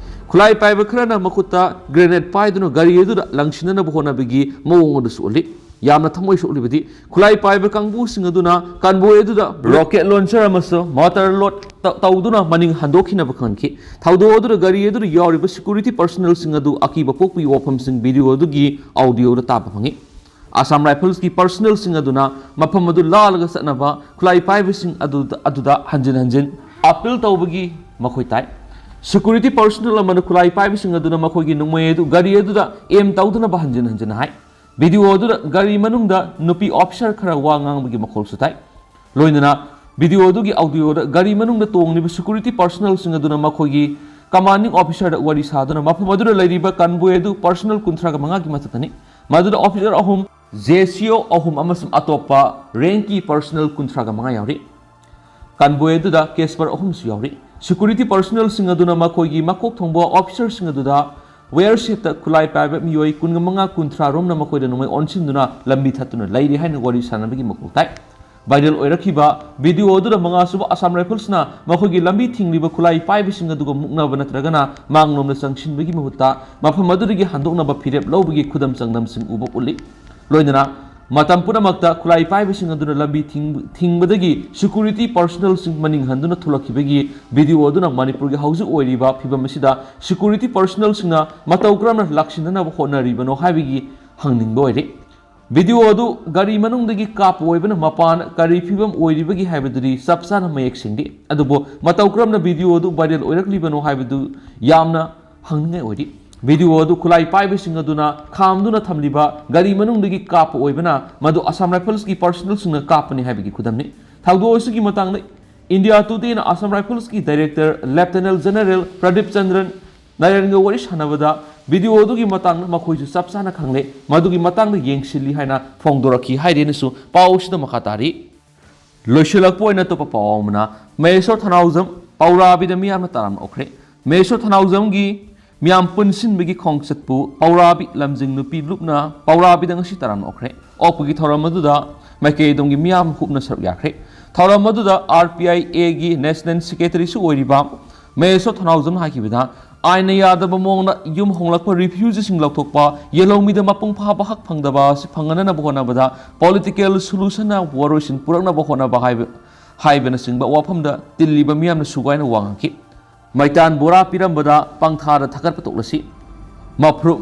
ꯈꯨꯠꯂꯥꯏ ꯄꯥꯏꯕ ꯈꯔꯅ ꯃꯈꯨꯠꯇ grenade ꯄꯥꯏꯗꯨꯅ ꯒꯥꯔꯤ ꯑꯗꯨꯗ ꯂꯪꯁꯤꯟꯅꯅꯕ ꯍꯣꯠꯅꯕꯒꯤ ꯃꯑꯣꯡ ꯑꯗꯨꯁꯨ ꯎꯠꯂꯤ꯫ ꯌꯥꯝꯅ ꯊꯃꯣꯏ ꯁꯣꯛꯂꯤꯕꯗꯤ ꯈꯨꯠꯂꯥꯏ ꯄꯥꯏꯕ ꯀꯥꯡꯕꯨꯁꯤꯡ ꯑꯗꯨꯅ convoy ꯑꯗꯨꯗ rocket launcher ꯑꯃꯁꯨꯡ mortar load ꯇ-, ꯇꯧꯗꯨꯅ ꯃꯅꯤꯡ ꯍꯟꯗꯣꯛꯈꯤꯅꯕ ꯈꯪꯍꯟꯈꯤ꯫ ꯊꯧꯗꯣꯛ ꯑꯗꯨꯗ ꯒꯥꯔꯤ ꯑꯗꯨꯗ ꯌꯥꯎꯔꯤꯕ security personnelꯁꯤꯡ ꯑꯗꯨ ꯑꯀꯤꯕ ꯄꯣꯛꯄꯒꯤ ꯋꯥꯐꯝꯁꯤꯡ video ꯑꯗꯨꯒꯤ audioꯗ ꯇꯥꯕ ꯐꯪꯉꯤ꯫ Assam Riflesꯀꯤ personnelꯁꯤꯡ ꯑꯗꯨꯅ ꯃꯐꯝ ꯑꯗꯨ ꯂꯥꯜꯂꯒ ꯆꯠꯅꯕ ꯈꯨꯠꯂꯥꯏ ꯄꯥꯏꯕꯁꯤꯡ ꯑꯗꯨꯗ, ꯑꯗꯨꯗ ꯍꯟꯖꯤꯟ ꯍꯟꯖꯤꯟ appeal ꯇꯧꯕꯒꯤ ꯃꯈꯣꯏ ꯇꯥꯏ꯫ Security personnel ꯑꯃꯅ ꯈꯨꯠꯂꯥꯏ ꯄꯥꯏꯕꯁꯤꯡ ꯑꯗꯨꯅ ꯃꯈꯣꯏꯒꯤ ꯅꯣꯡꯃꯩ ꯑꯗꯨ ꯒꯥꯔꯤ ꯑꯗꯨꯗ aim ꯇꯧꯗꯅꯕ ꯍꯟꯖꯤꯟ ꯍꯟꯖꯤꯟ ꯍꯥꯏ꯫ Video ꯑꯗꯨꯗ ꯒꯥꯔꯤ ꯃꯅꯨꯡꯗ ꯅꯨꯄꯤ officer ꯈꯔ ꯋꯥ ꯉꯥꯡꯕꯒꯤ ꯃꯈꯣꯜꯁꯨ ꯇꯥꯏ꯫ ꯂꯣꯏꯅꯅ video ꯑꯗꯨꯒꯤ audioꯗ ꯒꯥꯔꯤ ꯃꯅꯨꯡꯗ ꯇꯣꯡꯂꯤꯕ security personnelꯁꯤꯡ ꯑꯗꯨꯅ ꯃꯈꯣꯏꯒꯤ commanding officerꯗ ꯋꯥꯔꯤ ꯁꯥꯗꯨꯅ ꯃꯐꯝ ꯑꯗꯨꯗ ꯂꯩꯔꯤꯕ convoy ꯑꯗꯨ personnel ꯀꯨꯟꯊ꯭ꯔꯥꯒ ꯃꯉꯥꯒꯤ ꯃꯊꯛꯇꯅꯤ꯫ ꯃꯗꯨꯗ officer ꯑꯍꯨꯝ ꯖꯦ ꯁꯤ ꯑꯣ ꯑꯍꯨꯝ ꯑꯃꯁꯨꯡ ꯑꯇꯣꯞꯄ ꯔꯦꯡꯀꯤ ꯄꯔꯁꯅꯦꯜ ꯀꯨꯟꯊ꯭ꯔꯥꯒ ꯃꯉꯥ ꯌꯥꯎꯔꯤ꯫ ꯀꯟꯚꯣꯏ ꯑꯗꯨꯗ ꯀꯦꯁꯄꯔ ꯑꯍꯨꯝꯁꯨ ꯌꯥꯎꯔꯤ꯫ ꯁꯦꯀ꯭ꯌꯨꯔꯤꯇꯤ ꯄꯔꯁꯅꯦꯜꯁꯤꯡ ꯑꯗꯨꯅ ꯃꯈꯣꯏꯒꯤ ꯃꯀꯣꯛ ꯊꯣꯡꯕ ꯑꯣꯐꯤꯁꯔꯁꯤꯡ ꯑꯗꯨꯗ ꯋꯦꯌꯔ ꯁꯦꯠꯇ ꯈꯨꯠꯂꯥꯏ ꯄꯥꯏꯕ ꯃꯤꯑꯣꯏ ꯀꯨꯟꯒ ꯃꯉꯥ ꯀꯨꯟꯊ꯭ꯔꯥ ꯔꯣꯝꯅ ꯃꯈꯣꯏꯗ ꯅꯣꯡꯃꯩ ꯑꯣꯟꯁꯤꯟꯗꯨꯅ ꯂꯝꯕꯤ ꯊꯠꯇꯨꯅ ꯂꯩꯔꯤ ꯍꯥꯏꯅ ꯋꯥꯔꯤ ꯁꯥꯟꯅꯕꯒꯤ ꯃꯀꯣꯛ ꯇꯥꯏ꯫ ꯚꯥꯏꯔꯦꯜ ꯑꯣꯏꯔꯛꯈꯤꯕ ꯚꯤꯗꯤꯑꯣ ꯑꯗꯨꯗ ꯃꯉꯥꯁꯨꯕ ꯑꯁꯥꯝ ꯔꯥꯏꯐꯜꯁꯅ ꯃꯈꯣꯏꯒꯤ ꯂꯝꯕꯤ ꯊꯤꯡꯂꯤꯕ ꯈꯨꯠꯂꯥꯏ ꯄꯥꯏꯕꯁꯤꯡ ꯑꯗꯨꯒ ꯃꯨꯛꯅꯕ ꯅꯠꯇ꯭ꯔꯒꯅ ꯃꯥꯡꯂꯣꯝꯗ ꯆꯪꯁꯤꯟꯕꯒꯤ ꯃꯍꯨꯠꯇ ꯃꯐꯝ ꯑꯗꯨꯗꯒꯤ ꯍꯟꯗꯣꯛꯅꯕ ꯐꯤꯔꯦꯞ ꯂꯧꯕꯒꯤ ꯈꯨꯗꯝ ꯆꯥꯡꯗꯝꯁꯤꯡ ꯎꯕ ꯎꯠꯂꯤ꯫ ꯂꯣꯏꯅꯅ ꯃꯇꯝ ꯄꯨꯝꯅꯃꯛꯇ ꯈꯨꯠꯂꯥꯏ ꯄꯥꯏꯕꯁꯤꯡ ꯑꯗꯨꯅ ꯂꯝꯕꯤ ꯊꯤꯡ-, ꯊꯤꯡꯕꯗꯒꯤ ꯁꯦꯀ꯭ꯌꯨꯔꯤꯇꯤ ꯄꯔꯁꯅꯦꯜꯁꯤꯡ ꯃꯅꯤꯡ ꯍꯟꯗꯨꯅ ꯊꯣꯛꯂꯛꯈꯤꯕꯒꯤ ꯚꯤꯗꯤꯑꯣ ꯑꯗꯨꯅ ꯃꯅꯤꯄꯨꯔꯒꯤ ꯍꯧꯖꯤꯛ ꯑꯣꯏꯔꯤꯕ ꯐꯤꯕꯝ ꯑꯁꯤꯗ ꯁꯦꯀ꯭ꯌꯨꯔꯤꯇꯤ ꯄꯔꯁꯅꯦꯜꯁꯤꯡꯅ ꯃꯇꯧ ꯀꯔꯝꯅ ꯂꯥꯛꯁꯤꯟꯅꯅꯕ ꯍꯣꯠꯅꯔꯤꯕꯅꯣ ꯍꯥꯏꯕꯒꯤ ꯍꯪꯅꯤꯡꯕ ꯑꯣꯏꯔꯤ꯫ ꯚꯤꯗꯤꯑꯣ ꯑꯗꯨ ꯒꯥꯔꯤ ꯃꯅꯨꯡꯗꯒꯤ ꯀꯥꯞꯄ ꯑꯣꯏꯕꯅ ꯃꯄꯥꯟ ꯀꯔꯤ ꯐꯤꯕꯝ ꯑꯣꯏꯔꯤꯕꯒꯦ ꯍꯥꯏꯕꯗꯨꯗꯤ ꯆꯞ ꯆꯥꯅ ꯃꯌꯦꯛ ꯁꯦꯡꯗꯦ꯫ ꯑꯗꯨꯕꯨ ꯃꯇꯧ ꯀꯔꯝꯅ ꯚꯤꯗꯤꯑꯣ ꯑꯗꯨ ꯚꯥꯏꯔꯦꯜ ꯑꯣꯏꯔꯛꯂꯤꯕꯅꯣ ꯍꯥꯏꯕꯗꯨ ꯌꯥꯝꯅ ꯍꯪꯅꯤꯡꯉꯥꯏ ꯑꯣꯏꯔꯤ꯫ ꯚꯤꯗꯤꯑꯣ ꯑꯗꯨ ꯈꯨꯠꯂꯥꯏ ꯄꯥꯏꯕꯁꯤꯡ ꯑꯗꯨꯅ ꯈꯥꯝꯗꯨꯅ ꯊꯝꯂꯤꯕ ꯒꯥꯔꯤ ꯃꯅꯨꯡꯗꯒꯤ ꯀꯥꯞꯄ ꯑꯣꯏꯕꯅ ꯃꯗꯨ ꯑꯁꯥꯝ ꯔꯥꯏꯐꯜꯁꯀꯤ ꯄꯔꯁꯅꯦꯜꯁꯤꯡꯅ ꯀꯥꯞꯄꯅꯤ ꯍꯥꯏꯕꯒꯤ ꯈꯨꯗꯝꯅꯤ꯫ ꯊꯧꯗꯣꯛ ꯑꯁꯤꯒꯤ ꯃꯇꯥꯡꯗ India ꯇꯨꯗꯦꯅ Assam ꯔꯥꯏꯐꯜꯁꯀꯤ director ꯂꯦꯐꯇꯦꯅꯦꯟ general Pradeep ꯆꯟꯗ꯭ꯔꯟ ꯅꯥꯔꯦꯟꯒ ꯋꯥꯔꯤ ꯁꯥꯟꯅꯕꯗ ꯚꯤꯗꯤꯑꯣ ꯑꯗꯨꯒꯤ ꯃꯇꯥꯡꯗ ꯃꯈꯣꯏꯁꯨ ꯆꯞ ꯆꯥꯅ ꯈꯪꯂꯦ, ꯃꯗꯨꯒꯤ ꯃꯇꯥꯡꯗ ꯌꯦꯡꯁꯤꯜꯂꯤ ꯍꯥꯏꯅ ꯐꯣꯡꯗꯣꯔꯛꯈꯤ ꯍꯥꯏꯔꯦꯅꯁꯨ ꯄꯥꯎ ꯑꯁꯤꯗ ꯃꯈꯥ ꯇꯥꯔꯤ꯫ ꯂꯣꯏꯁꯤꯜꯂꯛꯄ ꯑꯣꯏꯅ ꯑꯇꯣꯞꯄ ꯄꯥꯎ ꯑꯃꯅ, ꯃꯍꯦꯁꯣꯔ ꯊꯅꯥꯎꯖꯝ ꯄꯥꯎꯔꯥꯕꯤꯗ ꯃꯤꯌꯥꯝꯅ ꯇꯔꯥꯝꯅ ꯑꯣꯛꯈ꯭ꯔꯦ꯫ ꯃꯍꯦꯁꯣꯔ ꯊꯅꯥꯎꯖꯝꯒꯤ ꯃꯤꯌꯥꯝ ꯄꯨꯟꯁꯤꯟꯕꯒꯤ ꯈꯣꯡꯆꯠꯄꯨ ꯄꯥꯎꯔꯥꯕꯤ ꯂꯝꯖꯤꯡ ꯅꯨꯄꯤ ꯂꯨꯞꯅ ꯄꯥꯎꯔꯥꯕꯤꯗ ꯉꯁꯤ ꯇꯔꯥꯝꯅ ꯑꯣꯛꯈ꯭ꯔꯦ꯫ ꯑꯣꯛꯄꯒꯤ ꯊꯧꯔꯝ ꯑꯗꯨꯗ ꯃꯥꯏꯀꯩ ꯑꯗꯣꯝꯒꯤ ꯃꯤꯌꯥꯝ ꯍꯨꯞꯅ ꯁꯔꯨꯛ ꯌꯥꯈ꯭ꯔꯦ꯫ ꯊꯧꯔꯝ ꯑꯗꯨꯗ ꯑꯥꯔ ꯄꯤ ꯑꯥꯏ ꯑꯦꯒꯤ ꯅꯦꯁꯅꯦꯜ ꯁꯦꯀ꯭ꯔꯦꯇꯔꯤꯁꯨ ꯑꯣꯏꯔꯤꯕ ꯃꯍꯦꯁꯣꯔ ꯊꯅꯥꯎꯖꯝꯅ ꯍꯥꯏꯈꯤꯕꯗ, ꯑꯥꯏꯟꯅ ꯌꯥꯗꯕ ꯃꯑꯣꯡꯗ ꯌꯨꯝ ꯍꯣꯡꯂꯛꯄ ꯔꯤꯐ꯭ꯌꯨꯖꯤꯁꯤꯡ ꯂꯧꯊꯣꯛꯄ, ꯌꯦꯜꯍꯧꯃꯤꯗ ꯃꯄꯨꯡ ꯐꯥꯕ ꯍꯛ ꯐꯪꯗꯕ ꯑꯁꯤ ꯐꯪꯍꯟꯅꯅꯕ ꯍꯣꯠꯅꯕꯗ ꯄꯣꯂꯤꯇꯤꯀꯦꯜ ꯁꯣꯂꯨꯁꯟꯅ ꯋꯥꯔꯣꯏꯁꯤꯟ ꯄꯨꯔꯛꯅꯕ ꯍꯣꯠꯅꯕ ꯍꯥꯏꯕ, ꯍꯥꯏꯕꯅꯆꯤꯡꯕ ꯋꯥꯐꯝꯗ ꯇꯤꯜꯂꯤꯕ ꯃꯤꯌꯥꯝꯅ ꯁꯨꯒꯥꯏꯅ ꯋꯥ ꯉꯥꯡꯈꯤ꯫ ꯃꯩꯇꯥꯟ ꯕꯣꯔꯥ ꯄꯤꯔꯝꯕꯗ ꯄꯪꯊꯥꯗ ꯊꯥꯒꯠꯄ ꯇꯣꯛꯂꯁꯤ꯫ ꯃꯐ꯭ꯔꯨꯞ,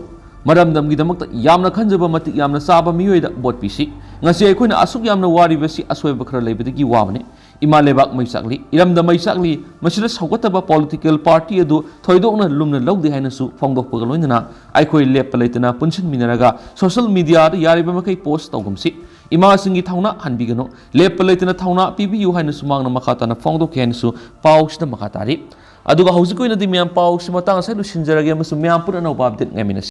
ꯃꯔꯝꯗꯝꯒꯤꯗꯃꯛꯇ ꯌꯥꯝꯅ ꯈꯟꯖꯕ, ꯃꯇꯤꯛ ꯌꯥꯝꯅ ꯆꯥꯕ ꯃꯤꯑꯣꯏꯗ ꯚꯣꯠ ꯄꯤꯁꯤ꯫ ꯉꯁꯤ ꯑꯩꯈꯣꯏꯅ ꯑꯁꯨꯛ ꯌꯥꯝꯅ ꯋꯥꯔꯤꯕꯁꯤ ꯑꯁꯣꯏꯕ ꯈꯔ ꯂꯩꯕꯗꯒꯤ ꯋꯥꯕꯅꯤ꯫ ꯏꯃꯥ ꯂꯩꯕꯥꯛ ꯃꯩ ꯆꯥꯛꯂꯤ, ꯏꯔꯝꯗꯝ ꯃꯩ ꯆꯥꯛꯂꯤ, ꯃꯁꯤꯗ ꯁꯧꯒꯠꯇꯕ ꯄꯣꯂꯤꯇꯤꯀꯦꯜ ꯄꯥꯔꯇꯤ ꯑꯗꯨ ꯊꯣꯏꯗꯣꯛꯅ ꯂꯨꯝꯅ ꯂꯧꯗꯦ ꯍꯥꯏꯅꯁꯨ ꯐꯣꯡꯗꯣꯛꯄꯒ ꯂꯣꯏꯅꯅ ꯑꯩꯈꯣꯏ ꯂꯦꯞꯄ ꯂꯩꯇꯅ ꯄꯨꯟꯁꯤꯟꯃꯤꯟꯅꯔꯒ ꯁꯣꯁꯤꯌꯦꯜ ꯃꯤꯗꯤꯌꯥꯗ ꯌꯥꯔꯤꯕ ꯃꯈꯩ ꯄꯣꯁ ꯇꯧꯒꯨꯝꯁꯤ꯫ ꯏꯃꯥꯁꯤꯡꯒꯤ ꯊꯧꯅꯥ ꯍꯟꯕꯤꯒꯅꯨ, ꯂꯦꯞꯄ ꯂꯩꯇꯅ ꯊꯧꯅꯥ ꯄꯤꯕꯤꯌꯨ ꯍꯥꯏꯅꯁꯨ ꯃꯍꯥꯛꯅ ꯃꯈꯥ ꯇꯥꯅ ꯐꯣꯡꯗꯣꯛꯈꯤ ꯍꯥꯏꯅꯁꯨ ꯄꯥꯎꯁꯤꯗ ꯃꯈꯥ ꯇꯥꯔꯤ꯫ ꯑꯗꯨꯒ ꯍꯧꯖꯤꯛꯀꯤ ꯑꯣꯏꯅꯗꯤ ꯃꯌꯥꯝ ꯄꯥꯎꯁꯤ ꯃꯇꯥꯡ ꯑꯁꯤꯗ ꯂꯣꯏꯁꯤꯟꯖꯔꯒꯦ ꯑꯃꯁꯨꯡ ꯃꯌꯥꯝ ꯄꯨꯟꯅ ꯑꯅꯧꯕ ꯑꯞꯗꯦꯠ ꯉꯥꯏꯃꯤꯟꯅꯁꯤ꯫